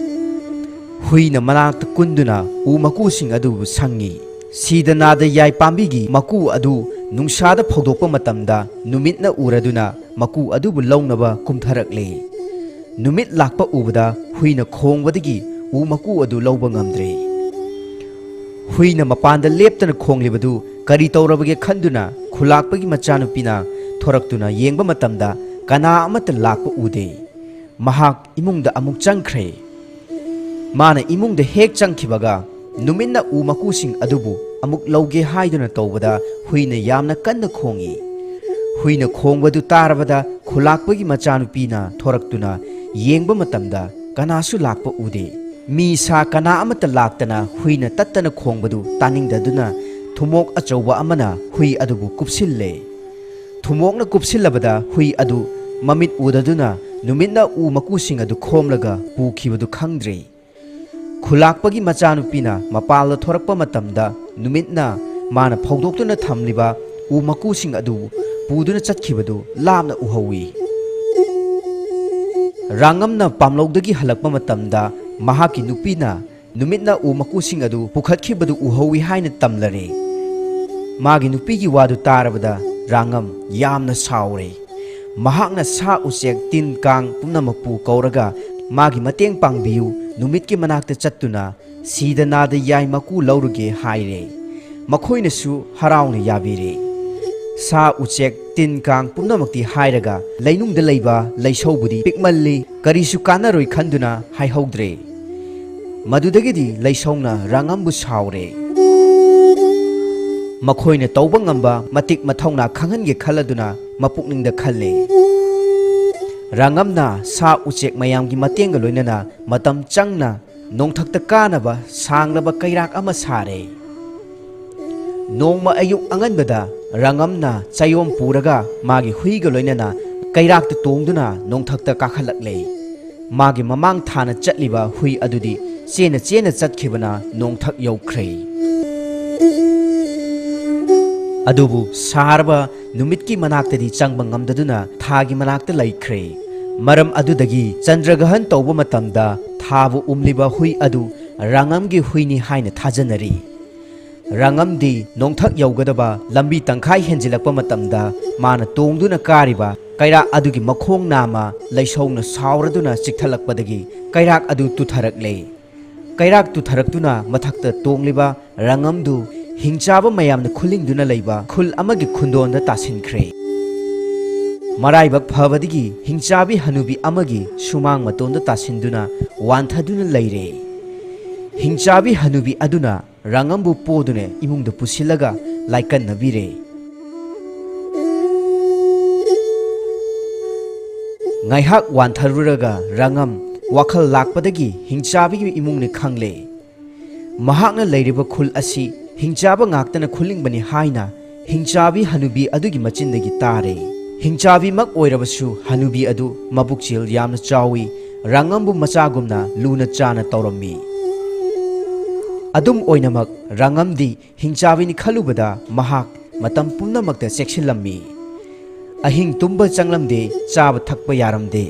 ꯍꯨꯏꯅ ꯃꯅꯥꯛꯇ ꯀꯨꯟꯗꯨꯅ ꯎ ꯃꯀꯨꯁꯤꯡ ꯑꯗꯨꯕꯨ ꯁꯪꯉꯤ꯫ ꯁꯤꯗ ꯅꯥꯗ ꯌꯥꯏ ꯄꯥꯝꯕꯤꯒꯤ ꯃꯀꯨ ꯑꯗꯨ ꯅꯨꯡꯁꯥꯗ ꯐꯧꯗꯣꯛꯄ ꯃꯇꯝꯗ ꯅꯨꯃꯤꯠꯅ ꯎꯔꯗꯨꯅ ꯃꯀꯨ ꯑꯗꯨꯕꯨ ꯂꯧꯅꯕ ꯀꯨꯝꯊꯔꯛꯂꯦ꯫ ꯅꯨꯃꯤꯠ ꯂꯥꯛꯄ ꯎꯕꯗ ꯍꯨꯏꯅ ꯈꯣꯡꯕꯗꯒꯤ ꯎ ꯃꯀꯨ ꯑꯗꯨ ꯂꯧꯕ ꯉꯝꯗ꯭ꯔꯦ꯫ ꯍꯨꯏꯅ ꯃꯄꯥꯟꯗ ꯂꯦꯞꯇꯅ ꯈꯣꯡꯂꯤꯕꯗꯨ ꯀꯔꯤ ꯇꯧꯔꯕꯒꯦ ꯈꯟꯗꯨꯅ ꯈꯨꯂꯥꯛꯄꯒꯤ ꯃꯆꯥꯅꯨꯄꯤꯅ ꯊꯣꯔꯛꯇꯨꯅ ꯌꯦꯡꯕ ꯃꯇꯝꯗ ꯀꯅꯥ ꯑꯃꯠꯇ ꯂꯥꯛꯄ ꯎꯗꯦ꯫ ꯃꯍꯥꯛ ꯏꯃꯨꯡꯗ ꯑꯃꯨꯛ ꯆꯪꯈ꯭ꯔꯦ꯫ ꯃꯥꯅ ꯏꯃꯨꯡꯗ ꯍꯦꯛ ꯆꯪꯈꯤꯕꯒ ꯅꯨꯃꯤꯠꯅ ꯎ ꯃꯀꯨꯁꯤꯡ ꯑꯗꯨꯕꯨ ꯑꯃꯨꯛ ꯂꯧꯒꯦ ꯍꯥꯏꯗꯨꯅ ꯇꯧꯕꯗ ꯍꯨꯏꯅ ꯌꯥꯝꯅ ꯀꯟꯅ ꯈꯣꯡꯏ꯫ ꯍꯨꯏꯅ ꯈꯣꯡꯕꯗꯨ ꯇꯥꯔꯕꯗ ꯈꯨꯂꯥꯛꯄꯒꯤ ꯃꯆꯥꯅꯨꯄꯤꯅ ꯊꯣꯔꯛꯇꯨꯅ ꯌꯦꯡꯕ ꯃꯇꯝꯗ ꯀꯅꯥꯁꯨ ꯂꯥꯛꯄ ꯎꯗꯦ꯫ ꯃꯤ ꯁꯥ ꯀꯅꯥ ꯑꯃꯠꯇ ꯂꯥꯛꯇꯅ ꯍꯨꯏꯅ ꯇꯠꯇꯅ ꯈꯣꯡꯕꯗꯨ ꯇꯥꯅꯤꯡꯗꯗꯨꯅ ꯊꯨꯃꯣꯛ ꯑꯆꯧꯕ ꯑꯃꯅ ꯍꯨꯏ ꯑꯗꯨꯕꯨ ꯀꯨꯞꯁꯤꯜꯂꯦ꯫ ꯊꯨꯃꯣꯛꯅ ꯀꯨꯞꯁꯤꯜꯂꯕꯗ ꯍꯨꯏ ꯑꯗꯨ ꯃꯃꯤꯠ ꯎꯗꯗꯨꯅ ꯅꯨꯃꯤꯠꯅ ꯎ ꯃꯀꯨꯁꯤꯡ ꯑꯗꯨ ꯈꯣꯝꯂꯒ ꯄꯨꯈꯤꯕꯗꯨ ꯈꯪꯗ꯭ꯔꯦ꯫ ꯈꯨꯂꯥꯛꯄꯒꯤ ꯃꯆꯥꯅꯨꯄꯤꯅ ꯃꯄꯥꯜꯗ ꯊꯣꯔꯛꯄ ꯃꯇꯝꯗ ꯅꯨꯃꯤꯠꯅ ꯃꯥꯅ ꯐꯧꯗꯣꯛꯇꯨꯅ ꯊꯝꯂꯤꯕ ꯎ ꯃꯀꯨꯁꯤꯡ ꯑꯗꯨ ꯄꯨꯗꯨꯅ ꯆꯠꯈꯤꯕꯗꯨ ꯂꯥꯞꯅ ꯎꯍꯧꯏ꯫ ꯔꯥꯉꯝꯅ ꯄꯥꯝꯂꯧꯗꯒꯤ ꯍꯜꯂꯛꯄ ꯃꯇꯝꯗ ꯃꯍꯥꯛꯀꯤ ꯅꯨꯄꯤꯅ ꯅꯨꯃꯤꯠꯅ ꯎ ꯃꯀꯨꯁꯤꯡ ꯑꯗꯨ ꯄꯨꯈꯠꯈꯤꯕꯗꯨ ꯎꯍꯧꯏ ꯍꯥꯏꯅ ꯇꯝꯂꯔꯦ꯫ ꯃꯥꯒꯤ ꯅꯨꯄꯤꯒꯤ ꯋꯥꯗꯨ ꯇꯥꯔꯕꯗ ꯔꯥꯉꯝ ꯌꯥꯝꯅ ꯁꯥꯎꯔꯦ꯫ ꯃꯍꯥꯛꯅ ꯁꯥ ꯎꯆꯦꯛ ꯇꯤꯟ ꯀꯥꯡ ꯄꯨꯝꯅꯃꯛꯄꯨ ꯀꯧꯔꯒ ꯃꯥꯒꯤ ꯃꯇꯦꯡ ꯄꯥꯡꯕꯤꯌꯨ, ꯅꯨꯃꯤꯠꯀꯤ ꯃꯅꯥꯛꯇ ꯆꯠꯇꯨꯅ ꯁꯤꯗ ꯅꯥꯗ ꯌꯥꯏ ꯃꯀꯨ ꯂꯧꯔꯨꯒꯦ ꯍꯥꯏꯔꯦ꯫ ꯃꯈꯣꯏꯅꯁꯨ ꯍꯔꯥꯎꯅ ꯌꯥꯕꯤꯔꯦ꯫ ꯁꯥ ꯎꯆꯦꯛ ꯇꯤꯟ ꯀꯥꯡ ꯄꯨꯝꯅꯃꯛꯇꯤ ꯍꯥꯏꯔꯒ ꯂꯩꯅꯨꯡꯗ ꯂꯩꯕ ꯂꯩꯁꯧꯕꯨꯗꯤ ꯄꯤꯛꯃꯜꯂꯤ, ꯀꯔꯤꯁꯨ ꯀꯥꯟꯅꯔꯣꯏ ꯈꯟꯗꯨꯅ ꯍꯥꯏꯍꯧꯗ꯭ꯔꯦ꯫ ꯃꯗꯨꯗꯒꯤꯗꯤ ꯂꯩꯁꯧꯅ ꯔꯥꯉꯝꯕꯨ ꯁꯥꯎꯔꯦ꯫ ꯃꯈꯣꯏꯅ ꯇꯧꯕ ꯉꯝꯕ ꯃꯇꯤꯛ ꯃꯊꯧꯅꯥ ꯈꯪꯍꯟꯒꯦ ꯈꯜꯂꯗꯨꯅ ꯃꯄꯨꯛꯅꯤꯡꯗ ꯈꯜꯂꯦ꯫ ꯔꯥꯉꯝꯅ ꯁꯥ ꯎꯆꯦꯛ ꯃꯌꯥꯝꯒꯤ ꯃꯇꯦꯡꯒ ꯂꯣꯏꯅꯅ ꯃꯇꯝ ꯆꯪꯅ ꯅꯣꯡꯊꯛꯇ ꯀꯥꯅꯕ ꯁꯥꯡꯂꯕ ꯀꯩꯔꯥꯛ ꯑꯃ ꯁꯥꯔꯦ꯫ ꯅꯣꯡꯃ ꯑꯌꯨꯛ ꯑꯉꯟꯕꯗ ꯔꯥꯉꯝꯅ ꯆꯌꯣꯝ ꯄꯨꯔꯒ ꯃꯥꯒꯤ ꯍꯨꯏꯒ ꯂꯣꯏꯅꯅ ꯀꯩꯔꯥꯛꯇ ꯇꯣꯡꯗꯨꯅ ꯅꯣꯡꯊꯛꯇ ꯀꯥꯈꯠꯂꯛꯂꯦ꯫ ꯃꯥꯒꯤ ꯃꯃꯥꯡ ꯊꯥꯅ ꯆꯠꯂꯤꯕ ꯍꯨꯏ ꯑꯗꯨꯗꯤ ꯆꯦꯟꯅ ꯆꯦꯟꯅ ꯆꯠꯈꯤꯕꯅ ꯅꯣꯡꯊꯛ ꯌꯧꯈ꯭ꯔꯦ꯫ ꯑꯗꯨꯕꯨ ꯁꯥꯔꯕ ꯅꯨꯃꯤꯠꯀꯤ ꯃꯅꯥꯛꯇꯗꯤ ꯆꯪꯕ ꯉꯝꯗꯗꯨꯅ ꯊꯥꯒꯤ ꯃꯅꯥꯛꯇ ꯂꯩꯈ꯭ꯔꯦ꯫ ꯃꯔꯝ ꯑꯗꯨꯗꯒꯤ ꯆꯟꯗ꯭ꯔꯒ꯭ꯔꯍꯟ ꯇꯧꯕ ꯃꯇꯝꯗ ꯊꯥꯕꯨ ꯎꯝꯂꯤꯕ ꯍꯨꯏ ꯑꯗꯨ ꯔꯥꯉꯝꯒꯤ ꯍꯨꯏꯅꯤ ꯍꯥꯏꯅ ꯊꯥꯖꯅꯔꯤ꯫ ꯔꯥꯉꯝꯗꯤ ꯅꯣꯡꯊꯛ ꯌꯧꯒꯗꯕ ꯂꯝꯕꯤ ꯇꯪꯈꯥꯏ ꯍꯦꯟꯖꯤꯜꯂꯛꯄ ꯃꯇꯝꯗ ꯃꯥꯅ ꯇꯣꯡꯗꯨꯅ ꯀꯥꯔꯤꯕ ꯀꯩꯔꯥꯛ ꯑꯗꯨꯒꯤ ꯃꯈꯣꯡ ꯅꯥꯝꯃ ꯂꯩꯁꯧꯅ ꯁꯥꯎꯔꯗꯨꯅ ꯆꯤꯛꯊꯠꯂꯛꯄꯗꯒꯤ ꯀꯩꯔꯥꯛ ꯑꯗꯨ ꯇꯨꯊꯔꯛꯂꯦ꯫ ꯀꯩꯔꯥꯛ ꯇꯨꯊꯔꯛꯇꯨꯅ ꯃꯊꯛꯇ ꯇꯣꯡꯂꯤꯕ ꯔꯥꯉꯝꯗꯨ ꯍꯤꯡꯆꯥꯕ ꯃꯌꯥꯝꯅ ꯈꯨꯂꯤꯡꯗꯨꯅ ꯂꯩꯕ ꯈꯨꯜ ꯑꯃꯒꯤ ꯈꯨꯟꯗꯣꯟꯗ ꯇꯥꯁꯤꯟꯈ꯭ꯔꯦ꯫ ꯃꯔꯥꯏꯕꯛ ꯐꯕꯗꯒꯤ ꯍꯤꯡꯆꯥꯕꯤ ꯍꯅꯨꯕꯤ ꯑꯃꯒꯤ ꯁꯨꯃꯥꯡ ꯃꯇꯣꯟꯗ ꯇꯥꯁꯤꯟꯗꯨꯅ ꯋꯥꯟꯊꯗꯨꯅ ꯂꯩꯔꯦ꯫ ꯍꯤꯡꯆꯥꯕꯤ ꯍꯅꯨꯕꯤ ꯑꯗꯨꯅ ꯔꯥꯉꯝꯕꯨ ꯄꯣꯗꯨꯅ ꯏꯃꯨꯡꯗ ꯄꯨꯁꯤꯜꯂꯒ ꯂꯥꯏꯀꯠꯅꯕꯤꯔꯦ꯫ ꯉꯥꯏꯍꯥꯛ ꯋꯥꯟꯊꯔꯨꯔꯒ ꯔꯥꯉꯝ ꯋꯥꯈꯜ ꯂꯥꯛꯄꯗꯒꯤ ꯍꯤꯡꯆꯥꯕꯤꯒꯤ ꯏꯃꯨꯡꯅꯤ ꯈꯪꯂꯦ꯫ ꯃꯍꯥꯛꯅ ꯂꯩꯔꯤꯕ ꯈꯨꯜ ꯑꯁꯤ ꯍꯤꯡꯆꯥꯕ ꯉꯥꯛꯇꯅ ꯈꯨꯂꯤꯡꯕꯅꯤ ꯍꯥꯏꯅ ꯍꯤꯡꯆꯥꯕꯤ ꯍꯅꯨꯕꯤ ꯑꯗꯨꯒꯤ ꯃꯆꯤꯟꯗꯒꯤ ꯇꯥꯔꯦ꯫ ꯍꯤꯡꯆꯥꯕꯤꯃꯛ ꯑꯣꯏꯔꯕꯁꯨ ꯍꯅꯨꯕꯤ ꯑꯗꯨ ꯃꯕꯨꯛꯆꯦꯜ ꯌꯥꯝꯅ ꯆꯥꯎꯏ, ꯔꯥꯉꯝꯕꯨ ꯃꯆꯥꯒꯨꯝꯅ ꯂꯨꯅ ꯆꯥꯅ ꯇꯧꯔꯝꯃꯤ꯫ ꯑꯗꯨꯝ ꯑꯣꯏꯅꯃꯛ ꯔꯥꯉꯝꯗꯤ ꯍꯤꯡꯆꯥꯕꯤꯅꯤ ꯈꯜꯂꯨꯕꯗ ꯃꯍꯥꯛ ꯃꯇꯝ ꯄꯨꯝꯅꯃꯛꯇ ꯆꯦꯛꯁꯤꯜꯂꯝꯃꯤ꯫ ꯑꯍꯤꯡ ꯇꯨꯝꯕ ꯆꯪꯂꯝꯗꯦ, ꯆꯥꯕ ꯊꯛꯄ ꯌꯥꯔꯝꯗꯦ꯫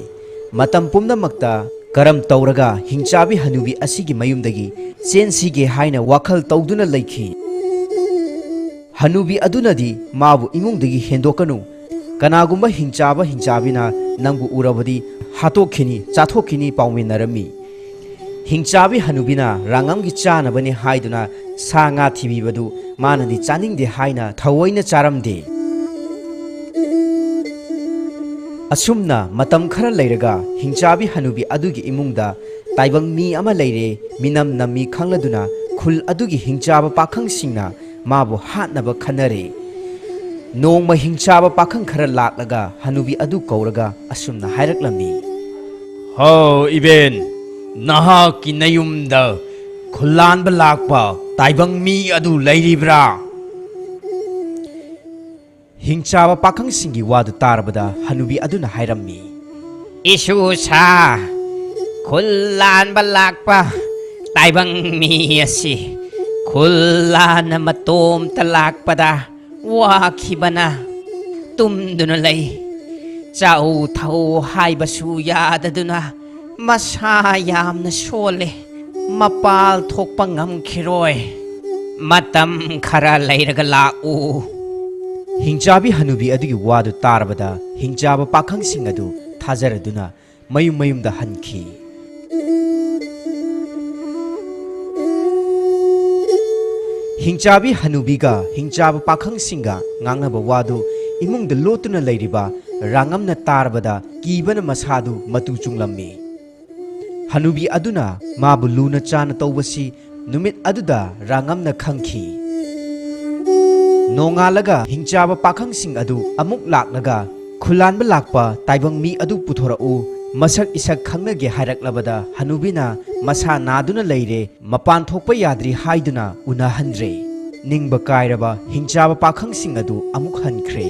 ꯃꯇꯝ ꯄꯨꯝꯅꯃꯛꯇ ꯀꯔꯝ ꯇꯧꯔꯒ ꯍꯤꯡꯆꯥꯕꯤ ꯍꯅꯨꯕꯤ ꯑꯁꯤꯒꯤ ꯃꯌꯨꯝꯗꯒꯤ ꯆꯦꯟꯁꯤꯒꯦ ꯍꯥꯏꯅ ꯋꯥꯈꯜ ꯇꯧꯗꯨꯅ ꯂꯩꯈꯤ꯫ ꯍꯅꯨꯕꯤ ꯑꯗꯨꯅꯗꯤ ꯃꯥꯕꯨ ꯏꯃꯨꯡꯗꯒꯤ ꯍꯦꯟꯗꯣꯛꯀꯅꯨ, ꯀꯅꯥꯒꯨꯝꯕ ꯍꯤꯡꯆꯥꯕ ꯍꯤꯡꯆꯥꯕꯤꯅ ꯅꯪꯕꯨ ꯎꯔꯕꯗꯤ ꯍꯥꯠꯇꯣꯛꯈꯤꯅꯤ, ꯆꯥꯊꯣꯛꯈꯤꯅꯤ ꯄꯥꯎꯃꯤꯟꯅꯔꯝꯃꯤ꯫ ꯍꯤꯡꯆꯥꯕꯤ ꯍꯅꯨꯕꯤꯅ ꯔꯥꯉꯝꯒꯤ ꯆꯥꯅꯕꯅꯤ ꯍꯥꯏꯗꯨꯅ ꯁꯥ ꯉꯥ ꯊꯤꯕꯤꯕꯗꯨ ꯃꯥꯅꯗꯤ ꯆꯥꯅꯤꯡꯗꯦ ꯍꯥꯏꯅ ꯊꯑꯣꯏꯅ ꯆꯥꯔꯝꯗꯦ꯫ ꯑꯁꯨꯝꯅ ꯃꯇꯝ ꯈꯔ ꯂꯩꯔꯒ ꯍꯤꯡꯆꯥꯕꯤ ꯍꯅꯨꯕꯤ ꯑꯗꯨꯒꯤ ꯏꯃꯨꯡꯗ ꯇꯥꯏꯕꯪ ꯃꯤ ꯑꯃ ꯂꯩꯔꯦ꯫ ꯃꯤꯅꯝ ꯅꯝꯃꯤ ꯈꯪꯂꯗꯨꯅ ꯈꯨꯜ ꯑꯗꯨꯒꯤ ꯍꯤꯡꯆꯥꯕ ꯄꯥꯈꯪꯁꯤꯡꯅ ꯃꯥꯕꯨ ꯍꯥꯠꯅꯕ ꯈꯟꯅꯔꯦ꯫ ꯅꯣꯡꯃ ꯍꯤꯡꯆꯥꯕ ꯄꯥꯈꯪ ꯈꯔ ꯂꯥꯛꯂꯒ ꯍꯅꯨꯕꯤ ꯑꯗꯨ ꯀꯧꯔꯒ ꯑꯁꯨꯝꯅ ꯍꯥꯏꯔꯛꯂꯝꯃꯤ꯫ "ꯍꯣ ꯏꯕꯦꯟ, ꯅꯍꯥꯛꯀꯤ ꯅꯌꯨꯝꯗ ꯈꯨꯜꯂꯥꯟꯕ ꯂꯥꯛꯄ ꯇꯥꯏꯕꯪ ꯃꯤ ꯑꯗꯨ ꯂꯩꯔꯤꯕ꯭ꯔꯥ?" ꯍꯤꯡꯆꯥꯕ ꯄꯥꯈꯪꯁꯤꯡꯒꯤ ꯋꯥꯗꯨ ꯇꯥꯔꯕꯗ ꯍꯅꯨꯕꯤ ꯑꯗꯨꯅ ꯍꯥꯏꯔꯝꯃꯤ, "ꯏꯁꯨꯁꯥ, ꯈꯨꯜ ꯂꯥꯟꯕ ꯂꯥꯛꯄ ꯇꯥꯏꯕꯪ ꯃꯤ ꯑꯁꯤ ꯈꯨꯜ ꯂꯥꯟꯅ ꯃꯇꯣꯝꯇ ꯂꯥꯛꯄꯗ ꯋꯥꯈꯤꯕꯅ ꯇꯨꯝꯗꯨꯅ ꯂꯩ꯫ ꯆꯥꯎ ꯊꯛꯎ ꯍꯥꯏꯕꯁꯨ ꯌꯥꯗꯗꯨꯅ ꯃꯁꯥ ꯌꯥꯝꯅ ꯁꯣꯜꯂꯦ꯫ ꯃꯄꯥꯜ ꯊꯣꯛꯄ ꯉꯝꯈꯤꯔꯣꯏ꯫ ꯃꯇꯝ ꯈꯔ ꯂꯩꯔꯒ ꯂꯥꯛꯎ꯫ ꯍꯤꯡꯆꯥꯕꯤ ꯍꯅꯨꯕꯤ ꯑꯗꯨꯒꯤ ꯋꯥꯗꯨ ꯇꯥꯔꯕꯗ ꯍꯤꯡꯆꯥꯕ ꯄꯥꯈꯪꯁꯤꯡ ꯑꯗꯨ ꯊꯥꯖꯔꯗꯨꯅ ꯃꯌꯨꯝ ꯃꯌꯨꯝꯗ ꯍꯟꯈꯤ꯫ ꯍꯤꯡꯆꯥꯕꯤ ꯍꯅꯨꯕꯤꯒ ꯍꯤꯡꯆꯥꯕ ꯄꯥꯈꯪꯁꯤꯡꯒ ꯉꯥꯡꯅꯕ ꯋꯥꯗꯨ ꯏꯃꯨꯡꯗ ꯂꯣꯠꯇꯨꯅ ꯂꯩꯔꯤꯕ ꯔꯥꯉꯝꯅ ꯇꯥꯔꯕꯗ ꯀꯤꯕꯅ ꯃꯁꯥꯗꯨ ꯃꯇꯨ ꯆꯨꯡꯂꯝꯃꯤ꯫ ꯍꯅꯨꯕꯤ ꯑꯗꯨꯅ ꯃꯥꯕꯨ ꯂꯨꯅ ꯆꯥꯅ ꯇꯧꯕꯁꯤ ꯅꯨꯃꯤꯠ ꯑꯗꯨꯗ ꯔꯥꯉꯝꯅ ꯈꯪꯈꯤ꯫ ꯅꯣꯡꯉꯥꯜꯂꯒ ꯍꯤꯡꯆꯥꯕ ꯄꯥꯈꯪꯁꯤꯡ ꯑꯗꯨ ꯑꯃꯨꯛ ꯂꯥꯛꯂꯒ ꯈꯨꯂꯥꯟꯕ ꯂꯥꯛꯄ ꯇꯥꯏꯕꯪ ꯃꯤ ꯑꯗꯨ ꯄꯨꯊꯣꯔꯛꯎ, ꯃꯁꯛ ꯏꯁꯛ ꯈꯪꯅꯒꯦ ꯍꯥꯏꯔꯛꯂꯕꯗ ꯍꯅꯨꯕꯤꯅ ꯃꯁꯥ ꯅꯥꯗꯨꯅ ꯂꯩꯔꯦ, ꯃꯄꯥꯟ ꯊꯣꯛꯄ ꯌꯥꯗ꯭ꯔꯤ ꯍꯥꯏꯗꯨꯅ ꯎꯅꯍꯟꯗ꯭ꯔꯦ꯫ ꯅꯤꯡꯕ ꯀꯥꯏꯔꯕ ꯍꯤꯡꯆꯥꯕ ꯄꯥꯈꯪꯁꯤꯡ ꯑꯗꯨ ꯑꯃꯨꯛ ꯍꯟꯈ꯭ꯔꯦ꯫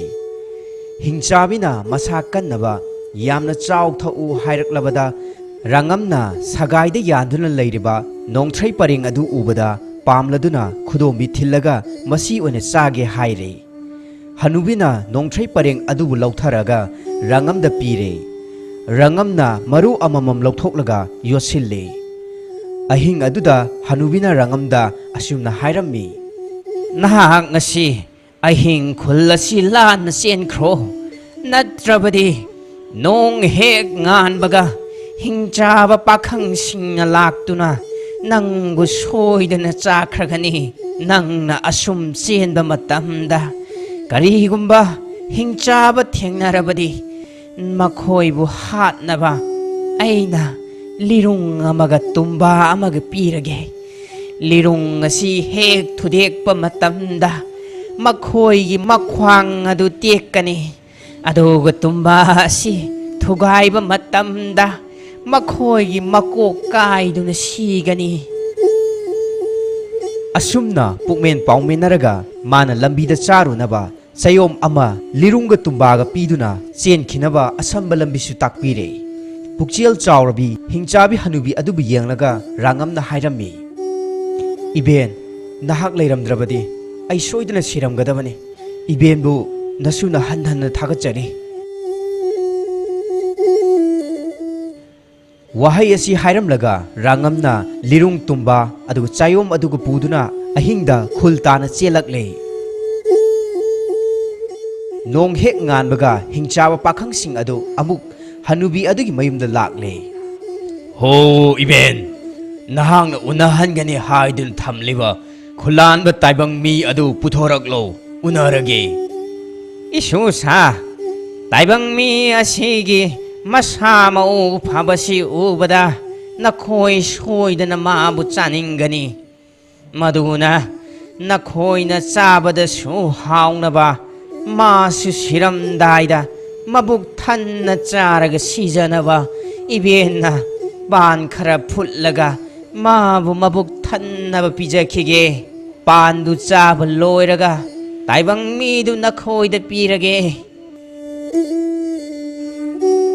ꯍꯤꯡꯆꯥꯕꯤꯅ ꯃꯁꯥ ꯀꯟꯅꯕ ꯌꯥꯝꯅ ꯆꯥꯎ ꯊꯛꯎ ꯍꯥꯏꯔꯛꯂꯕꯗ ꯔꯥꯉꯝꯅ ꯁꯒꯥꯏꯗ ꯌꯥꯟꯗꯨꯅ ꯂꯩꯔꯤꯕ ꯅꯣꯡꯊ꯭ꯔꯩ ꯄꯔꯦꯡ ꯑꯗꯨ ꯎꯕꯗ ꯄꯥꯝꯂꯗꯨꯅ ꯈꯨꯗꯣꯝꯕꯤ ꯊꯤꯜꯂꯒ ꯃꯁꯤ ꯑꯣꯏꯅ ꯆꯥꯒꯦ ꯍꯥꯏꯔꯦ꯫ ꯍꯅꯨꯕꯤꯅ ꯅꯣꯡꯊ꯭ꯔꯩ ꯄꯔꯦꯡ ꯑꯗꯨꯕꯨ ꯂꯧꯊꯔꯒ ꯔꯥꯉꯝꯗ ꯄꯤꯔꯦ꯫ ꯔꯥꯉꯝꯅ ꯃꯔꯨ ꯑꯃꯃꯝ ꯂꯧꯊꯣꯛꯂꯒ ꯌꯣꯠꯁꯤꯜꯂꯦ꯫ ꯑꯍꯤꯡ ꯑꯗꯨꯗ ꯍꯅꯨꯕꯤꯅ ꯔꯥꯉꯝꯗ ꯑꯁꯨꯝꯅ ꯍꯥꯏꯔꯝꯃꯤ, "ꯅꯍꯥꯛ ꯉꯁꯤ ꯑꯍꯤꯡ ꯈꯨꯜ ꯑꯁꯤ ꯂꯥꯟꯅ ꯆꯦꯟꯈ꯭ꯔꯣ, ꯅꯠꯇ꯭ꯔꯕꯗꯤ ꯅꯣꯡ ꯍꯦꯛ ꯉꯥꯟꯕꯒ ꯍꯤꯡꯆꯥꯕ ꯄꯥꯈꯪꯁꯤꯡꯅ ꯂꯥꯛꯇꯨꯅ ꯅꯪꯕꯨ ꯁꯣꯏꯗꯅ ꯆꯥꯈ꯭ꯔꯒꯅꯤ꯫ ꯅꯪꯅ ꯑꯁꯨꯝ ꯆꯦꯟꯕ ꯃꯇꯝꯗ ꯀꯔꯤꯒꯨꯝꯕ ꯍꯤꯡꯆꯥꯕ ꯊꯦꯡꯅꯔꯕꯗꯤ ꯃꯈꯣꯏꯕꯨ ꯍꯥꯠꯅꯕ ꯑꯩꯅ ꯂꯤꯔꯨꯡ ꯑꯃꯒ ꯇꯨꯝꯕꯥ ꯑꯃꯒ ꯄꯤꯔꯒꯦ꯫ ꯂꯤꯔꯨꯡ ꯑꯁꯤ ꯍꯦꯛ ꯊꯨꯗꯦꯛꯄ ꯃꯇꯝꯗ ꯃꯈꯣꯏꯒꯤ ꯃꯈ꯭ꯋꯥꯡ ꯑꯗꯨ ꯇꯦꯛꯀꯅꯤ꯫ ꯑꯗꯨꯒ ꯇꯨꯝꯕꯥ ꯑꯁꯤ ꯊꯨꯒꯥꯏꯕ ꯃꯇꯝꯗ ꯃꯈꯣꯏꯒꯤ ꯃꯀꯣꯛ ꯀꯥꯏꯗꯨꯅ ꯁꯤꯒꯅꯤ꯫" ꯑꯁꯨꯝꯅ ꯄꯨꯛꯃꯦꯟ ꯄꯥꯎꯃꯤꯟꯅꯔꯒ ꯃꯥꯅ ꯂꯝꯕꯤꯗ ꯆꯥꯔꯨꯅꯕ ꯆꯌꯣꯝ ꯑꯃ ꯂꯤꯔꯨꯡꯒ ꯇꯨꯝꯕꯥꯒ ꯄꯤꯗꯨꯅ ꯆꯦꯟꯈꯤꯅꯕ ꯑꯁꯝꯕ ꯂꯝꯕꯤꯁꯨ ꯇꯥꯛꯄꯤꯔꯦ꯫ ꯄꯨꯛꯆꯦꯜ ꯆꯥꯎꯔꯕꯤ ꯍꯤꯡꯆꯥꯕꯤ ꯍꯅꯨꯕꯤ ꯑꯗꯨꯕꯨ ꯌꯦꯡꯂꯒ ꯔꯥꯉꯝꯅ ꯍꯥꯏꯔꯝꯃꯤ, "ꯏꯕꯦꯟ, ꯅꯍꯥꯛ ꯂꯩꯔꯝꯗ꯭ꯔꯕꯗꯤ ꯑꯩ ꯁꯣꯏꯗꯅ ꯁꯤꯔꯝꯒꯗꯕꯅꯤ꯫ ꯏꯕꯦꯟꯕꯨ ꯅꯁꯨꯅ ꯍꯟ ꯍꯟꯅ ꯊꯥꯒꯠꯆꯔꯤ꯫ ꯋꯥꯍꯩ ꯑꯁꯤ ꯍꯥꯏꯔꯝꯂꯒ ꯔꯥꯉꯝꯅ ꯂꯤꯔꯨꯡ ꯇꯨꯝꯕ ꯑꯗꯨꯒ ꯆꯥꯌꯣꯝ ꯑꯗꯨꯒ ꯄꯨꯗꯨꯅ ꯑꯍꯤꯡꯗ ꯈꯨꯜ ꯇꯥꯅ ꯆꯦꯜꯂꯛꯂꯦ꯫ ꯅꯣꯡ ꯍꯦꯛ ꯉꯥꯟꯕꯒ ꯍꯤꯡꯆꯥꯕ ꯄꯥꯈꯪꯁꯤꯡ ꯑꯗꯨ ꯑꯃꯨꯛ ꯍꯅꯨꯕꯤ ꯑꯗꯨꯒꯤ ꯃꯌꯨꯝꯗ ꯂꯥꯛꯂꯦ꯫ "ꯍꯣ ꯏꯕꯦꯟ, ꯅꯍꯥꯛꯅ ꯎꯅꯍꯟꯒꯅꯤ ꯍꯥꯏꯗꯨꯅ ꯊꯝꯂꯤꯕ ꯈꯨꯂꯥꯟꯕ ꯇꯥꯏꯕꯪ ꯃꯤ ꯑꯗꯨ ꯄꯨꯊꯣꯔꯛꯂꯣ, ꯎꯅꯔꯒꯦ꯫" "ꯏꯁꯨ ꯁꯥ, ꯇꯥꯏꯕꯪ ꯃꯤ ꯑꯁꯤꯒꯤ ꯃꯁꯥ ꯃꯎ ꯐꯕꯁꯤ ꯎꯕꯗ ꯅꯈꯣꯏ ꯁꯣꯏꯗꯅ ꯃꯥꯕꯨ ꯆꯥꯅꯤꯡꯒꯅꯤ꯫ ꯃꯗꯨꯅ ꯅꯈꯣꯏꯅ ꯆꯥꯕꯗꯁꯨ ꯍꯥꯎꯅꯕ, ꯃꯥꯁꯨ ꯁꯤꯔꯝꯗꯥꯏꯗ ꯃꯕꯨꯛ ꯊꯟꯅ ꯆꯥꯔꯒ ꯁꯤꯖꯅꯕ ꯏꯕꯦꯟꯅ ꯄꯥꯟ ꯈꯔ ꯐꯨꯠꯂꯒ ꯃꯥꯕꯨ ꯃꯕꯨꯛ ꯊꯟꯅꯕ ꯄꯤꯖꯈꯤꯒꯦ꯫ ꯄꯥꯟꯗꯨ ꯆꯥꯕ ꯂꯣꯏꯔꯒ ꯇꯥꯏꯕꯪ ꯃꯤꯗꯨ ꯅꯈꯣꯏꯗ ꯄꯤꯔꯒꯦ꯫"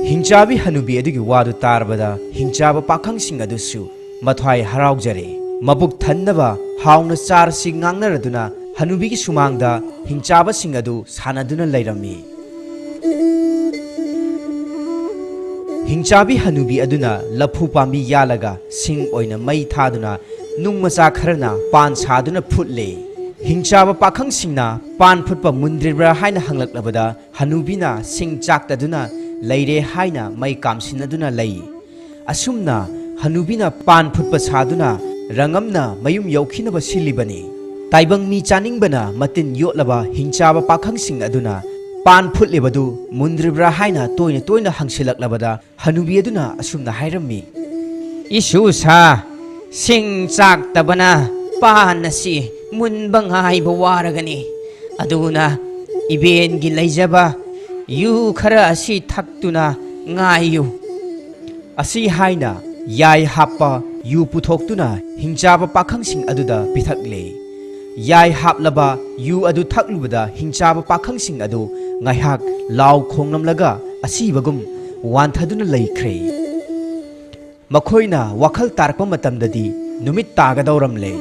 ꯍꯤꯡꯆꯥꯕꯤ ꯍꯅꯨꯕꯤ ꯑꯗꯨꯒꯤ ꯋꯥꯗꯨ ꯇꯥꯔꯕꯗ ꯍꯤꯡꯆꯥꯕ ꯄꯥꯈꯪꯁꯤꯡ ꯑꯗꯨꯁꯨ ꯃꯊ꯭ꯋꯥꯏ ꯍꯔꯥꯎꯖꯔꯦ꯫ ꯃꯕꯨꯛ ꯊꯟꯅꯕ ꯍꯥꯎꯅ ꯆꯥꯔꯁꯤ ꯉꯥꯡꯅꯔꯗꯨꯅ ꯍꯅꯨꯕꯤꯒꯤ ꯁꯨꯃꯥꯡꯗ ꯍꯤꯡꯆꯥꯕꯁꯤꯡ ꯑꯗꯨ ꯁꯥꯟꯅꯗꯨꯅ ꯂꯩꯔꯝꯃꯤ꯫ ꯍꯤꯡꯆꯥꯕꯤ ꯍꯅꯨꯕꯤ ꯑꯗꯨꯅ ꯂꯐꯨ ꯄꯥꯝꯕꯤ ꯌꯥꯜꯂꯒ ꯁꯤꯡ ꯑꯣꯏꯅ ꯃꯩ ꯊꯥꯗꯨꯅ ꯅꯨꯡ ꯃꯆꯥ ꯈꯔꯅ ꯄꯥꯟ ꯁꯥꯗꯨꯅ ꯐꯨꯠꯂꯦ꯫ ꯍꯤꯡꯆꯥꯕ ꯄꯥꯈꯪꯁꯤꯡꯅ ꯄꯥꯟ ꯐꯨꯠꯄ ꯃꯨꯟꯗ꯭ꯔꯤꯕ꯭ꯔꯥ ꯍꯥꯏꯅ ꯍꯪꯂꯛꯂꯕꯗ ꯍꯅꯨꯕꯤꯅ ꯁꯤꯡ ꯆꯥꯛꯇꯗꯨꯅ ꯂꯩꯔꯦ ꯍꯥꯏꯅ ꯃꯩ ꯀꯥꯝꯁꯤꯟꯅꯗꯨꯅ ꯂꯩ꯫ ꯑꯁꯨꯝꯅ ꯍꯅꯨꯕꯤꯅ ꯄꯥꯟ ꯐꯨꯠꯄ ꯁꯥꯗꯨꯅ ꯔꯪꯉꯝꯅ ꯃꯌꯨꯝ ꯌꯧꯈꯤꯅꯕ ꯁꯤꯜꯂꯤꯕꯅꯤ꯫ ꯇꯥꯏꯕꯪ ꯃꯤ ꯆꯥꯅꯤꯡꯕꯅ ꯃꯇꯤꯟ ꯌꯣꯠꯂꯕ ꯍꯤꯡꯆꯥꯕ ꯄꯥꯈꯪꯁꯤꯡ ꯑꯗꯨꯅ ꯄꯥꯟ ꯐꯨꯠꯂꯤꯕꯗꯨ ꯃꯨꯟꯗ꯭ꯔꯤꯕ꯭ꯔꯥ ꯍꯥꯏꯅ ꯇꯣꯏꯅ ꯇꯣꯏꯅ ꯍꯪꯁꯤꯜꯂꯛꯂꯕꯗ ꯍꯅꯨꯕꯤ ꯑꯗꯨꯅ ꯑꯁꯨꯝꯅ ꯍꯥꯏꯔꯝꯃꯤ, "ꯏꯁꯨ ꯁꯥ, ꯁꯤꯡ ꯆꯥꯛꯇꯕꯅ ꯄꯥꯟ ꯑꯁꯤ ꯃꯨꯟꯕ ꯉꯥꯏꯕ ꯋꯥꯔꯒꯅꯤ꯫ ꯑꯗꯨꯅ ꯏꯕꯦꯟꯒꯤ ꯂꯩꯖꯕ ꯌꯨ ꯈꯔ ꯑꯁꯤ ꯊꯛꯇꯨꯅ ꯉꯥꯏꯌꯨ꯫" ꯑꯁꯤ ꯍꯥꯏꯅ ꯌꯥꯏ ꯍꯥꯞꯄ ꯌꯨ ꯄꯨꯊꯣꯛꯇꯨꯅ ꯍꯤꯡꯆꯥꯕ ꯄꯥꯈꯪꯁꯤꯡ ꯑꯗꯨꯗ ꯄꯤꯊꯛꯂꯦ꯫ ꯌꯥꯏ ꯍꯥꯞꯂꯕ ꯌꯨ ꯑꯗꯨ ꯊꯛꯂꯨꯕꯗ ꯍꯤꯡꯆꯥꯕ ꯄꯥꯈꯪꯁꯤꯡ ꯑꯗꯨ ꯉꯥꯏꯍꯥꯛ ꯂꯥꯎ ꯈꯣꯡꯂꯝꯂꯒ ꯑꯁꯤꯕꯒꯨꯝ ꯋꯥꯟꯊꯗꯨꯅ ꯂꯩꯈ꯭ꯔꯦ꯫ ꯃꯈꯣꯏꯅ ꯋꯥꯈꯜ ꯇꯥꯔꯛꯄ ꯃꯇꯝꯗꯗꯤ ꯅꯨꯃꯤꯠ ꯇꯥꯒꯗꯧꯔꯝꯂꯦ꯫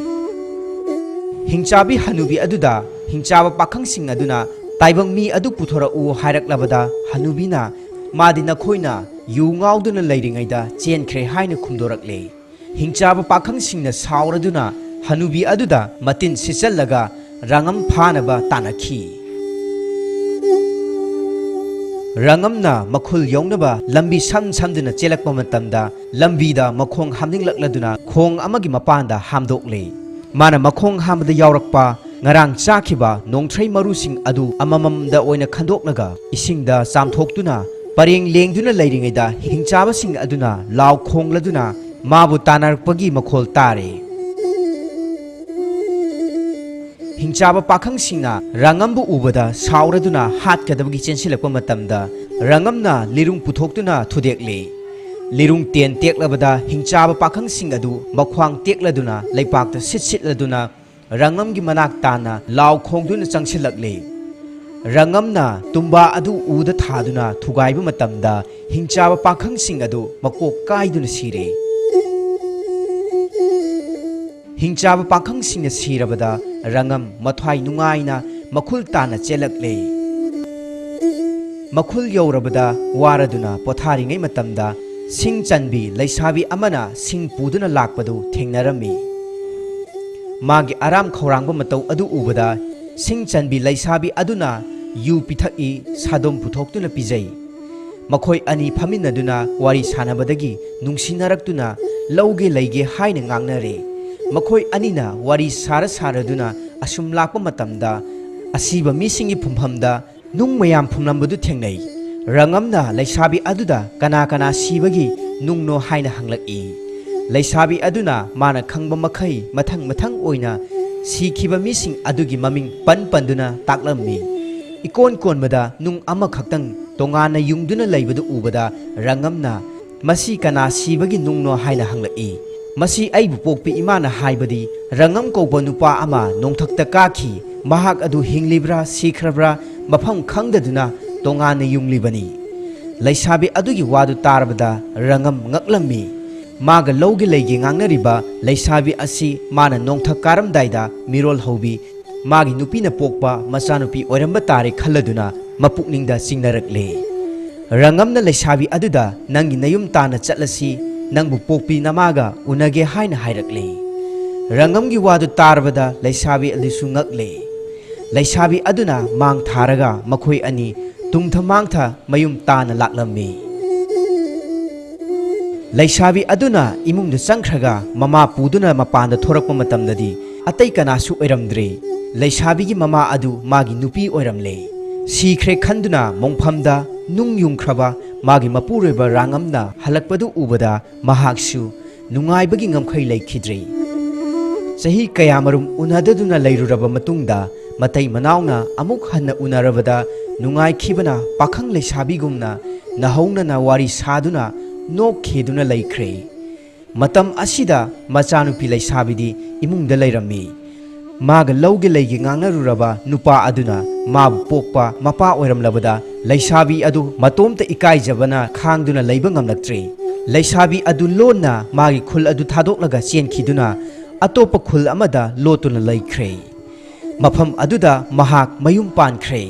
ꯍꯤꯡꯆꯥꯕꯤ ꯍꯅꯨꯕꯤ ꯑꯗꯨꯗ ꯍꯤꯡꯆꯥꯕ ꯄꯥꯈꯪꯁꯤꯡ ꯑꯗꯨꯅ ꯇꯥꯏꯕꯪ ꯃꯤ ꯑꯗꯨ ꯄꯨꯊꯣꯔꯛꯎ ꯍꯥꯏꯔꯛꯂꯕꯗ, ꯍꯅꯨꯕꯤꯅ, "ꯃꯥꯗꯤ ꯅꯈꯣꯏꯅ ꯌꯨ ꯉꯥꯎꯗꯨꯅ ꯂꯩꯔꯤꯉꯩꯗ ꯆꯦꯟꯈ꯭ꯔꯦ" ꯍꯥꯏꯅ ꯈꯨꯝꯗꯣꯔꯛꯂꯦ꯫ ꯍꯤꯡꯆꯥꯕ ꯄꯥꯈꯪꯁꯤꯡꯅ ꯁꯥꯎꯔꯗꯨꯅ ꯍꯅꯨꯕꯤ ꯑꯗꯨꯗ ꯃꯇꯤꯟ ꯁꯤꯠꯆꯜꯂꯒ ꯔꯥꯉꯝ ꯐꯥꯅꯕ ꯇꯥꯟꯅꯈꯤ꯫ ꯔꯥꯉꯝꯅ ꯃꯈꯨꯜ ꯌꯧꯅꯕ ꯂꯝꯕꯤ ꯁꯝ ꯁꯝꯗꯨꯅ ꯆꯦꯜꯂꯛꯄ ꯃꯇꯝꯗ, ꯂꯝꯕꯤꯗ ꯃꯈꯣꯡ ꯍꯥꯝꯅꯤꯡꯂꯛꯂꯗꯨꯅ ꯈꯣꯡ ꯑꯃꯒꯤ ꯃꯄꯥꯟꯗ ꯍꯥꯝꯗꯣꯛꯂꯦ꯫ ꯃꯥꯅ ꯃꯈꯣꯡ ꯍꯥꯝꯕꯗ ꯌꯥꯎꯔꯛꯄ ꯉꯔꯥꯡ ꯆꯥꯈꯤꯕ ꯅꯣꯡꯊ꯭ꯔꯩ ꯃꯔꯨꯁꯤꯡ ꯑꯗꯨ ꯑꯃꯃꯝꯗ ꯑꯣꯏꯅ ꯈꯟꯗꯣꯛꯂꯒ ꯏꯁꯤꯡꯗ ꯆꯥꯝꯊꯣꯛꯇꯨꯅ, ꯄꯔꯦꯡ ꯂꯦꯡꯗꯨꯅ ꯂꯩꯔꯤꯉꯩꯗ ꯍꯤꯡꯆꯥꯕꯁꯤꯡ ꯑꯗꯨꯅ ꯂꯥꯎ ꯈꯣꯡꯂꯗꯨꯅ ꯃꯥꯕꯨ ꯇꯥꯟꯅꯔꯛꯄꯒꯤ ꯃꯈꯣꯜ ꯇꯥꯔꯦ꯫ ꯍꯤꯡꯆꯥꯕ ꯄꯥꯈꯪꯁꯤꯡꯅ ꯔꯥꯉꯝꯕꯨ ꯎꯕꯗ ꯁꯥꯎꯔꯗꯨꯅ ꯍꯥꯠꯀꯗꯕꯒꯤ ꯆꯦꯟꯁꯤꯜꯂꯛꯄ ꯃꯇꯝꯗ, ꯔꯥꯉꯝꯅ ꯂꯤꯔꯨꯡ ꯄꯨꯊꯣꯛꯇꯨꯅ ꯊꯨꯗꯦꯛꯂꯦ꯫ ꯂꯤꯔꯨꯡ ꯇꯦꯟ ꯇꯦꯛꯂꯕꯗ ꯍꯤꯡꯆꯥꯕ ꯄꯥꯈꯪꯁꯤꯡ ꯑꯗꯨ ꯃꯈ꯭ꯋꯥꯡ ꯇꯦꯛꯂꯗꯨꯅ ꯂꯩꯄꯥꯛꯇ ꯁꯤꯠ ꯁꯤꯠꯂꯗꯨꯅ ꯔꯥꯉꯝꯒꯤ ꯃꯅꯥꯛ ꯇꯥꯟꯅ ꯂꯥꯎ ꯈꯣꯡꯗꯨꯅ ꯆꯪꯁꯤꯜꯂꯛꯂꯦ꯫ ꯔꯥꯉꯝꯅ ꯇꯨꯝꯕꯥ ꯑꯗꯨ ꯎꯗ ꯊꯥꯗꯨꯅ ꯊꯨꯒꯥꯏꯕ ꯃꯇꯝꯗ ꯍꯤꯡꯆꯥꯕ ꯄꯥꯈꯪꯁꯤꯡ ꯑꯗꯨ ꯃꯀꯣꯛ ꯀꯥꯏꯗꯨꯅ ꯁꯤꯔꯦ꯫ ꯍꯤꯡꯆꯥꯕ ꯄꯥꯈꯪꯁꯤꯡꯅ ꯁꯤꯔꯕꯗ ꯔꯥꯉꯝ ꯃꯊ꯭ꯋꯥꯏ ꯅꯨꯡꯉꯥꯏꯅ ꯃꯈꯨꯜ ꯇꯥꯅ ꯆꯦꯜꯂꯛꯂꯦ꯫ ꯃꯈꯨꯜ ꯌꯧꯔꯕꯗ ꯋꯥꯔꯗꯨꯅ ꯄꯣꯊꯥꯔꯤꯉꯩ ꯃꯇꯝꯗ ꯁꯤꯡ ꯆꯟꯕꯤ ꯂꯩꯁꯥꯕꯤ ꯑꯃꯅ ꯁꯤꯡ ꯄꯨꯗꯨꯅ ꯂꯥꯛꯄꯗꯨ ꯊꯦꯡꯅꯔꯝꯃꯤ꯫ ꯃꯥꯒꯤ ꯑꯔꯥꯝ ꯈꯧꯔꯥꯡꯕ ꯃꯇꯧ ꯑꯗꯨ ꯎꯕꯗ ꯁꯤꯡ ꯆꯟꯕꯤ ꯂꯩꯁꯥꯕꯤ ꯑꯗꯨꯅ ꯌꯨ ꯄꯤꯊꯛꯏ, ꯁꯥꯗꯣꯝ ꯄꯨꯊꯣꯛꯇꯨꯅ ꯄꯤꯖꯩ꯫ ꯃꯈꯣꯏ ꯑꯅꯤ ꯐꯝꯃꯤꯟꯅꯗꯨꯅ ꯋꯥꯔꯤ ꯁꯥꯟꯅꯕꯗꯒꯤ ꯅꯨꯡꯁꯤꯅꯔꯛꯇꯨꯅ ꯂꯧꯒꯦ ꯂꯩꯒꯦ ꯍꯥꯏꯅ ꯉꯥꯡꯅꯔꯦ꯫ ꯃꯈꯣꯏ ꯑꯅꯤꯅ ꯋꯥꯔꯤ ꯁꯥꯔ ꯁꯥꯔꯗꯨꯅ ꯑꯁꯨꯝ ꯂꯥꯛꯄ ꯃꯇꯝꯗ ꯑꯁꯤꯕ ꯃꯤꯁꯤꯡꯒꯤ ꯐꯨꯝꯐꯝꯗ ꯅꯨꯡ ꯃꯌꯥꯝ ꯐꯨꯝꯂꯝꯕꯗꯨ ꯊꯦꯡꯅꯩ꯫ ꯔꯥꯉꯝꯅ ꯂꯩꯁꯥꯕꯤ ꯑꯗꯨꯗ ꯀꯅꯥ ꯀꯅꯥ ꯁꯤꯕꯒꯤ ꯅꯨꯡꯅꯣ ꯍꯥꯏꯅ ꯍꯪꯂꯛꯏ꯫ ꯂꯩꯁꯥꯕꯤ ꯑꯗꯨꯅ ꯃꯥꯅ ꯈꯪꯕ ꯃꯈꯩ ꯃꯊꯪ ꯃꯊꯪ ꯑꯣꯏꯅ ꯁꯤꯈꯤꯕ ꯃꯤꯁꯤꯡ ꯑꯗꯨꯒꯤ ꯃꯃꯤꯡ ꯄꯟ ꯄꯟꯗꯨꯅ ꯇꯥꯛꯂꯝꯃꯤ꯫ ꯏꯀꯣꯟ ꯀꯣꯟꯕꯗ ꯅꯨꯡ ꯑꯃꯈꯛꯇꯪ ꯇꯣꯉꯥꯟꯅ ꯌꯨꯡꯗꯨꯅ ꯂꯩꯕꯗꯨ ꯎꯕꯗ ꯔꯥꯉꯝꯅ, "ꯃꯁꯤ ꯀꯅꯥ ꯁꯤꯕꯒꯤ ꯅꯨꯡꯅꯣ?" ꯍꯥꯏꯅ ꯍꯪꯂꯛꯏ꯫ "ꯃꯁꯤ ꯑꯩꯕꯨ ꯄꯣꯛꯄꯤ ꯏꯃꯥꯅ ꯍꯥꯏꯕꯗꯤ ꯔꯥꯉꯝ ꯀꯧꯕ ꯅꯨꯄꯥ ꯑꯃ ꯅꯣꯡꯊꯛꯇ ꯀꯥꯈꯤ, ꯃꯍꯥꯛ ꯑꯗꯨ ꯍꯤꯡꯂꯤꯕ꯭ꯔꯥ ꯁꯤꯈ꯭ꯔꯕ꯭ꯔꯥ ꯃꯐꯝ ꯈꯪꯗꯗꯨꯅ ꯇꯣꯉꯥꯟꯅ ꯌꯨꯡꯂꯤꯕꯅꯤ꯫" ꯂꯩꯁꯥꯕꯤ ꯑꯗꯨꯒꯤ ꯋꯥꯗꯨ ꯇꯥꯔꯕꯗ ꯔꯥꯉꯝ ꯉꯛꯂꯝꯃꯤ꯫ ꯃꯥꯒ ꯂꯧꯒꯦ ꯂꯩꯒꯦ ꯉꯥꯡꯅꯔꯤꯕ ꯂꯩꯁꯥꯕꯤ ꯑꯁꯤ ꯃꯥꯅ ꯅꯣꯡꯊꯛ ꯀꯥꯔꯝꯗꯥꯏꯗ ꯃꯤꯔꯣꯜ ꯍꯧꯕꯤ ꯃꯥꯒꯤ ꯅꯨꯄꯤꯅ ꯄꯣꯛꯄ ꯃꯆꯥꯅꯨꯄꯤ ꯑꯣꯏꯔꯝꯕ ꯇꯥꯔꯦ ꯈꯜꯂꯗꯨꯅ ꯃꯄꯨꯛꯅꯤꯡꯗ ꯆꯤꯡꯅꯔꯛꯂꯦ꯫ ꯔꯪꯉꯝꯅ ꯂꯩꯁꯥꯕꯤ ꯑꯗꯨꯗ, "ꯅꯪꯒꯤ ꯅꯌꯨꯝ ꯇꯥꯟꯅ ꯆꯠꯂꯁꯤ, ꯅꯪꯕꯨ ꯄꯣꯛꯄꯤ ꯅꯃꯥꯒ ꯎꯅꯒꯦ" ꯍꯥꯏꯅ ꯍꯥꯏꯔꯛꯂꯦ꯫ ꯔꯪꯉꯝꯒꯤ ꯋꯥꯗꯨ ꯇꯥꯔꯕꯗ ꯂꯩꯁꯥꯕꯤ ꯑꯗꯨꯁꯨ ꯉꯛꯂꯦ꯫ ꯂꯩꯁꯥꯕꯤ ꯑꯗꯨꯅ ꯃꯥꯡ ꯊꯥꯔꯒ ꯃꯈꯣꯏ ꯑꯅꯤ ꯇꯨꯡꯊ ꯃꯥꯡꯊ ꯃꯌꯨꯝ ꯇꯥꯅ ꯂꯥꯛꯂꯝꯃꯤ꯫ ꯂꯩꯁꯥꯕꯤ ꯑꯗꯨꯅ ꯏꯃꯨꯡꯗ ꯆꯪꯈ꯭ꯔꯒ ꯃꯃꯥ ꯄꯨꯗꯨꯅ ꯃꯄꯥꯟꯗ ꯊꯣꯔꯛꯄ ꯃꯇꯝꯗꯗꯤ ꯑꯇꯩ ꯀꯅꯥꯁꯨ ꯑꯣꯏꯔꯝꯗ꯭ꯔꯦ꯫ ꯂꯩꯁꯥꯕꯤꯒꯤ ꯃꯃꯥ ꯑꯗꯨ ꯃꯥꯒꯤ ꯅꯨꯄꯤ ꯑꯣꯏꯔꯝꯂꯦ꯫ ꯁꯤꯈ꯭ꯔꯦ ꯈꯟꯗꯨꯅ ꯃꯣꯡꯐꯝꯗ ꯅꯨꯡ ꯌꯨꯡꯈ꯭ꯔꯕ ꯃꯥꯒꯤ ꯃꯄꯨꯔꯣꯏꯕ ꯔꯥꯡꯉꯝꯅ ꯍꯜꯂꯛꯄꯗꯨ ꯎꯕꯗ ꯃꯍꯥꯛꯁꯨ ꯅꯨꯡꯉꯥꯏꯕꯒꯤ ꯉꯝꯈꯩ ꯂꯩꯈꯤꯗ꯭ꯔꯦ꯫ ꯆꯍꯤ ꯀꯌꯥꯃꯔꯨꯝ ꯎꯅꯗꯗꯨꯅ ꯂꯩꯔꯨꯔꯕ ꯃꯇꯨꯡꯗ ꯃꯇꯩ ꯃꯅꯥꯎꯅ ꯑꯃꯨꯛ ꯍꯟꯅ ꯎꯅꯔꯕꯗ ꯅꯨꯡꯉꯥꯏꯈꯤꯕꯅ ꯄꯥꯈꯪ ꯂꯩꯁꯥꯕꯤꯒꯨꯝꯅ ꯅꯍꯧꯅꯅ ꯋꯥꯔꯤ ꯁꯥꯗꯨꯅ ꯅꯣꯛꯈꯤꯗꯨꯅ ꯂꯩꯈ꯭ꯔꯦ꯫ ꯃꯇꯝ ꯑꯁꯤꯗ ꯃꯆꯥꯅꯨꯄꯤ ꯂꯩꯁꯥꯕꯤꯗꯤ ꯏꯃꯨꯡꯗ ꯂꯩꯔꯝꯃꯤ꯫ ꯃꯥꯒ ꯂꯧꯒꯦ ꯂꯩꯒꯦ ꯉꯥꯡꯅꯔꯨꯔꯕ ꯅꯨꯄꯥ ꯑꯗꯨꯅ ꯃꯥꯕꯨ ꯄꯣꯛꯄ ꯃꯄꯥ ꯑꯣꯏꯔꯝꯂꯕꯗ ꯂꯩꯁꯥꯕꯤ ꯑꯗꯨ ꯃꯇꯣꯝꯇ ꯏꯀꯥꯏꯖꯕꯅ ꯈꯥꯡꯗꯨꯅ ꯂꯩꯕ ꯉꯝꯂꯛꯇ꯭ꯔꯦ꯫ ꯂꯩꯁꯥꯕꯤ ꯑꯗꯨ ꯂꯣꯟꯅ ꯃꯥꯒꯤ ꯈꯨꯜ ꯑꯗꯨ ꯊꯥꯗꯣꯛꯂꯒ ꯆꯦꯟꯈꯤꯗꯨꯅ ꯑꯇꯣꯞꯄ ꯈꯨꯜ ꯑꯃꯗ ꯂꯣꯠꯇꯨꯅ ꯂꯩꯈ꯭ꯔꯦ꯫ ꯃꯐꯝ ꯑꯗꯨꯗ ꯃꯍꯥꯛ ꯃꯌꯨꯝ ꯄꯥꯟꯈ꯭ꯔꯦ꯫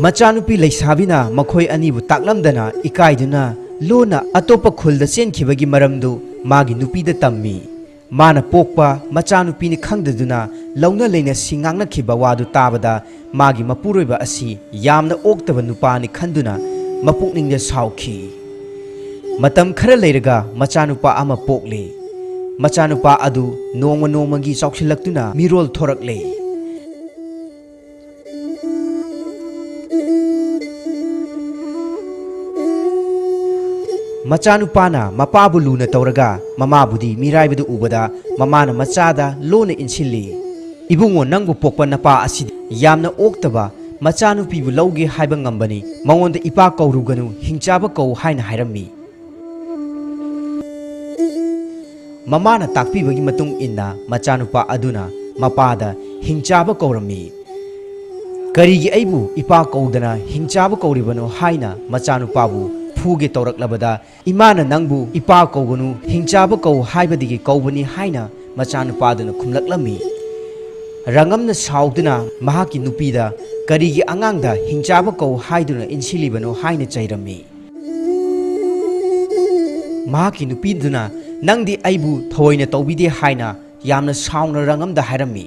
ꯃꯆꯥꯅꯨꯄꯤ ꯂꯩꯁꯥꯕꯤꯅ ꯃꯈꯣꯏ ꯑꯅꯤꯕꯨ ꯇꯥꯛꯂꯝꯗꯅ ꯏꯀꯥꯏꯗꯨꯅ ꯂꯣꯟꯅ ꯑꯇꯣꯞꯄ ꯈꯨꯜꯗ ꯆꯦꯟꯈꯤꯕꯒꯤ ꯃꯔꯝꯗꯨ ꯃꯥꯒꯤ ꯅꯨꯄꯤꯗ ꯇꯝꯃꯤ꯫ ꯃꯥꯅ ꯄꯣꯛꯄ ꯃꯆꯥꯅꯨꯄꯤꯅꯤ ꯈꯪꯗꯗꯨꯅ ꯂꯧꯅ ꯂꯩꯅꯁꯤ ꯉꯥꯡꯅꯈꯤꯕ ꯋꯥꯗꯨ ꯇꯥꯕꯗ ꯃꯥꯒꯤ ꯃꯄꯨꯔꯣꯏꯕ ꯑꯁꯤ ꯌꯥꯝꯅ ꯑꯣꯛꯇꯕ ꯅꯨꯄꯥꯅꯤ ꯈꯟꯗꯨꯅ ꯃꯄꯨꯛꯅꯤꯡꯗ ꯁꯥꯎꯈꯤ꯫ ꯃꯇꯝ ꯈꯔ ꯂꯩꯔꯒ ꯃꯆꯥꯅꯨꯄꯥ ꯑꯃ ꯄꯣꯛꯂꯦ꯫ ꯃꯆꯥꯅꯨꯄꯥ ꯑꯗꯨ ꯅꯣꯡꯃ ꯅꯣꯡꯃꯒꯤ ꯆꯥꯎꯁꯤꯜꯂꯛꯇꯨꯅ ꯃꯤꯔꯣꯜ ꯊꯣꯔꯛꯂꯦ꯫ ꯃꯆꯥꯅꯨꯄꯥꯅ ꯃꯄꯥꯕꯨ ꯂꯨꯅ ꯇꯧꯔꯒ ꯃꯃꯥꯕꯨꯗꯤ ꯃꯤꯔꯥꯏꯕꯗ ꯎꯕꯗ ꯃꯃꯥꯅ ꯃꯆꯥꯗ ꯂꯣꯟꯅ ꯏꯟꯁꯤꯜꯂꯤ꯫ "ꯏꯕꯨꯡꯉꯣ, ꯅꯪꯕꯨ ꯄꯣꯛꯄ ꯅꯄꯥ ꯑꯁꯤꯗꯤ ꯌꯥꯝꯅ ꯑꯣꯛꯇꯕ ꯃꯆꯥꯅꯨꯄꯤꯕꯨ ꯂꯧꯒꯦ ꯍꯥꯏꯕ ꯉꯝꯕꯅꯤ, ꯃꯉꯣꯟꯗ ꯏꯄꯥ ꯀꯧꯔꯨꯒꯅꯨ, ꯍꯤꯡꯆꯥꯕ ꯀꯧ" ꯍꯥꯏꯅ ꯍꯥꯏꯔꯝꯃꯤ꯫ ꯃꯃꯥꯅ ꯇꯥꯛꯄꯤꯕꯒꯤ ꯃꯇꯨꯡ ꯏꯟꯅ ꯃꯆꯥꯅꯨꯄꯥ ꯑꯗꯨꯅ ꯃꯄꯥꯗ ꯍꯤꯡꯆꯥꯕ ꯀꯧꯔꯝꯃꯤ꯫ "ꯀꯔꯤꯒꯤ ꯑꯩꯕꯨ ꯏꯄꯥ ꯀꯧꯗꯅ ꯍꯤꯡꯆꯥꯕ ꯀꯧꯔꯤꯕꯅꯣ?" ꯍꯥꯏꯅ ꯃꯆꯥꯅꯨꯄꯥꯕꯨ ꯐꯨꯒꯦ ꯇꯧꯔꯛꯂꯕꯗ, "ꯏꯃꯥꯅ ꯅꯪꯕꯨ ꯏꯄꯥ ꯀꯧꯒꯅꯨ, ꯍꯤꯡꯆꯥꯕ ꯀꯧ ꯍꯥꯏꯕꯗꯒꯤ ꯀꯧꯕꯅꯤ" ꯍꯥꯏꯅ ꯃꯆꯥꯅꯨꯄꯥꯗꯨꯅ ꯈꯨꯝꯂꯛꯂꯝꯃꯤ꯫ ꯔꯪꯉꯝꯅ ꯁꯥꯎꯗꯨꯅ ꯃꯍꯥꯛꯀꯤ ꯅꯨꯄꯤꯗ "ꯀꯔꯤꯒꯤ ꯑꯉꯥꯡꯗ ꯍꯤꯡꯆꯥꯕ ꯀꯧ ꯍꯥꯏꯗꯨꯅ ꯏꯟꯁꯤꯜꯂꯤꯕꯅꯣ?" ꯍꯥꯏꯅ ꯆꯩꯔꯝꯃꯤ꯫ ꯃꯍꯥꯛꯀꯤ ꯅꯨꯄꯤꯗꯨꯅ "ꯅꯪꯗꯤ ꯑꯩꯕꯨ ꯊꯑꯣꯏꯅ ꯇꯧꯕꯤꯗꯦ" ꯍꯥꯏꯅ ꯌꯥꯝꯅ ꯁꯥꯎꯅ ꯔꯪꯉꯝꯗ ꯍꯥꯏꯔꯝꯃꯤ꯫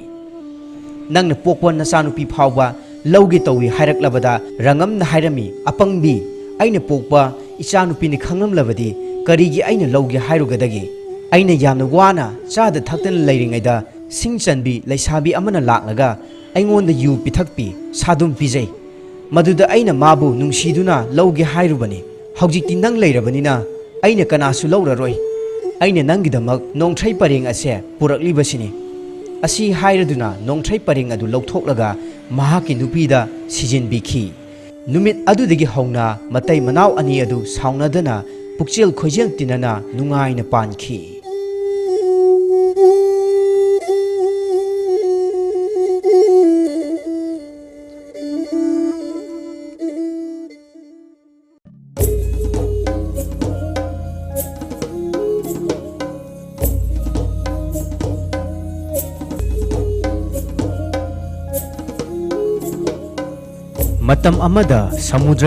"ꯅꯪꯅ ꯄꯣꯛꯄ ꯅꯆꯥꯅꯨꯄꯤ ꯐꯥꯎꯕ ꯂꯧꯒꯦ ꯇꯧꯏ" ꯍꯥꯏꯔꯛꯂꯕꯗ ꯔꯪꯉꯝꯅ ꯍꯥꯏꯔꯝꯃꯤ, "ꯑꯄꯪꯕꯤ, ꯑꯩꯅ ꯄꯣꯛꯄ ꯏꯆꯥꯅꯨꯄꯤꯅꯤ ꯈꯪꯂꯝꯂꯕꯗꯤ ꯀꯔꯤꯒꯤ ꯑꯩꯅ ꯂꯧꯒꯦ ꯍꯥꯏꯔꯨꯒꯗꯒꯦ? ꯑꯩꯅ ꯌꯥꯝꯅ ꯋꯥꯅ ꯆꯥꯗ ꯊꯛꯇꯅ ꯂꯩꯔꯤꯉꯩꯗ ꯁꯤꯡ ꯆꯟꯕꯤ ꯂꯩꯁꯥꯕꯤ ꯑꯃꯅ ꯂꯥꯛꯂꯒ ꯑꯩꯉꯣꯟꯗ ꯌꯨ ꯄꯤꯊꯛꯄꯤ, ꯁꯥꯗꯨꯝ ꯄꯤꯖꯩ꯫ ꯃꯗꯨꯗ ꯑꯩꯅ ꯃꯥꯕꯨ ꯅꯨꯡꯁꯤꯗꯨꯅ ꯂꯧꯒꯦ ꯍꯥꯏꯔꯨꯕꯅꯤ꯫ ꯍꯧꯖꯤꯛꯇꯤ ꯅꯪ ꯂꯩꯔꯕꯅꯤꯅ ꯑꯩꯅ ꯀꯅꯥꯁꯨ ꯂꯧꯔꯔꯣꯏ꯫ ꯑꯩꯅ ꯅꯪꯒꯤꯗꯃꯛ ꯅꯣꯡꯊ꯭ꯔꯩ ꯄꯔꯦꯡ ꯑꯁꯦ ꯄꯨꯔꯛꯂꯤꯕꯁꯤꯅꯤ꯫" ꯑꯁꯤ ꯍꯥꯏꯔꯗꯨꯅ ꯅꯣꯡꯊ꯭ꯔꯩ ꯄꯔꯦꯡ ꯑꯗꯨ ꯂꯧꯊꯣꯛꯂꯒ ꯃꯍꯥꯛꯀꯤ ꯅꯨꯄꯤꯗ ꯁꯤꯖꯤꯟꯕꯤꯈꯤ꯫ ꯅꯨꯃꯤꯠ ꯑꯗꯨꯗꯒꯤ ꯍꯧꯅ ꯃꯇꯩ ꯃꯅꯥꯎ ꯑꯅꯤ ꯑꯗꯨ ꯁꯥꯎꯅꯗꯅ ꯄꯨꯛꯆꯦꯜ ꯈꯣꯏꯖꯦꯜ ꯇꯤꯟꯅꯅ ꯅꯨꯡꯉꯥꯏꯅ ꯄꯥꯟꯈꯤ꯫ ꯃꯇꯝ ꯑꯃꯗ ꯁꯃꯨꯗ꯭ꯔ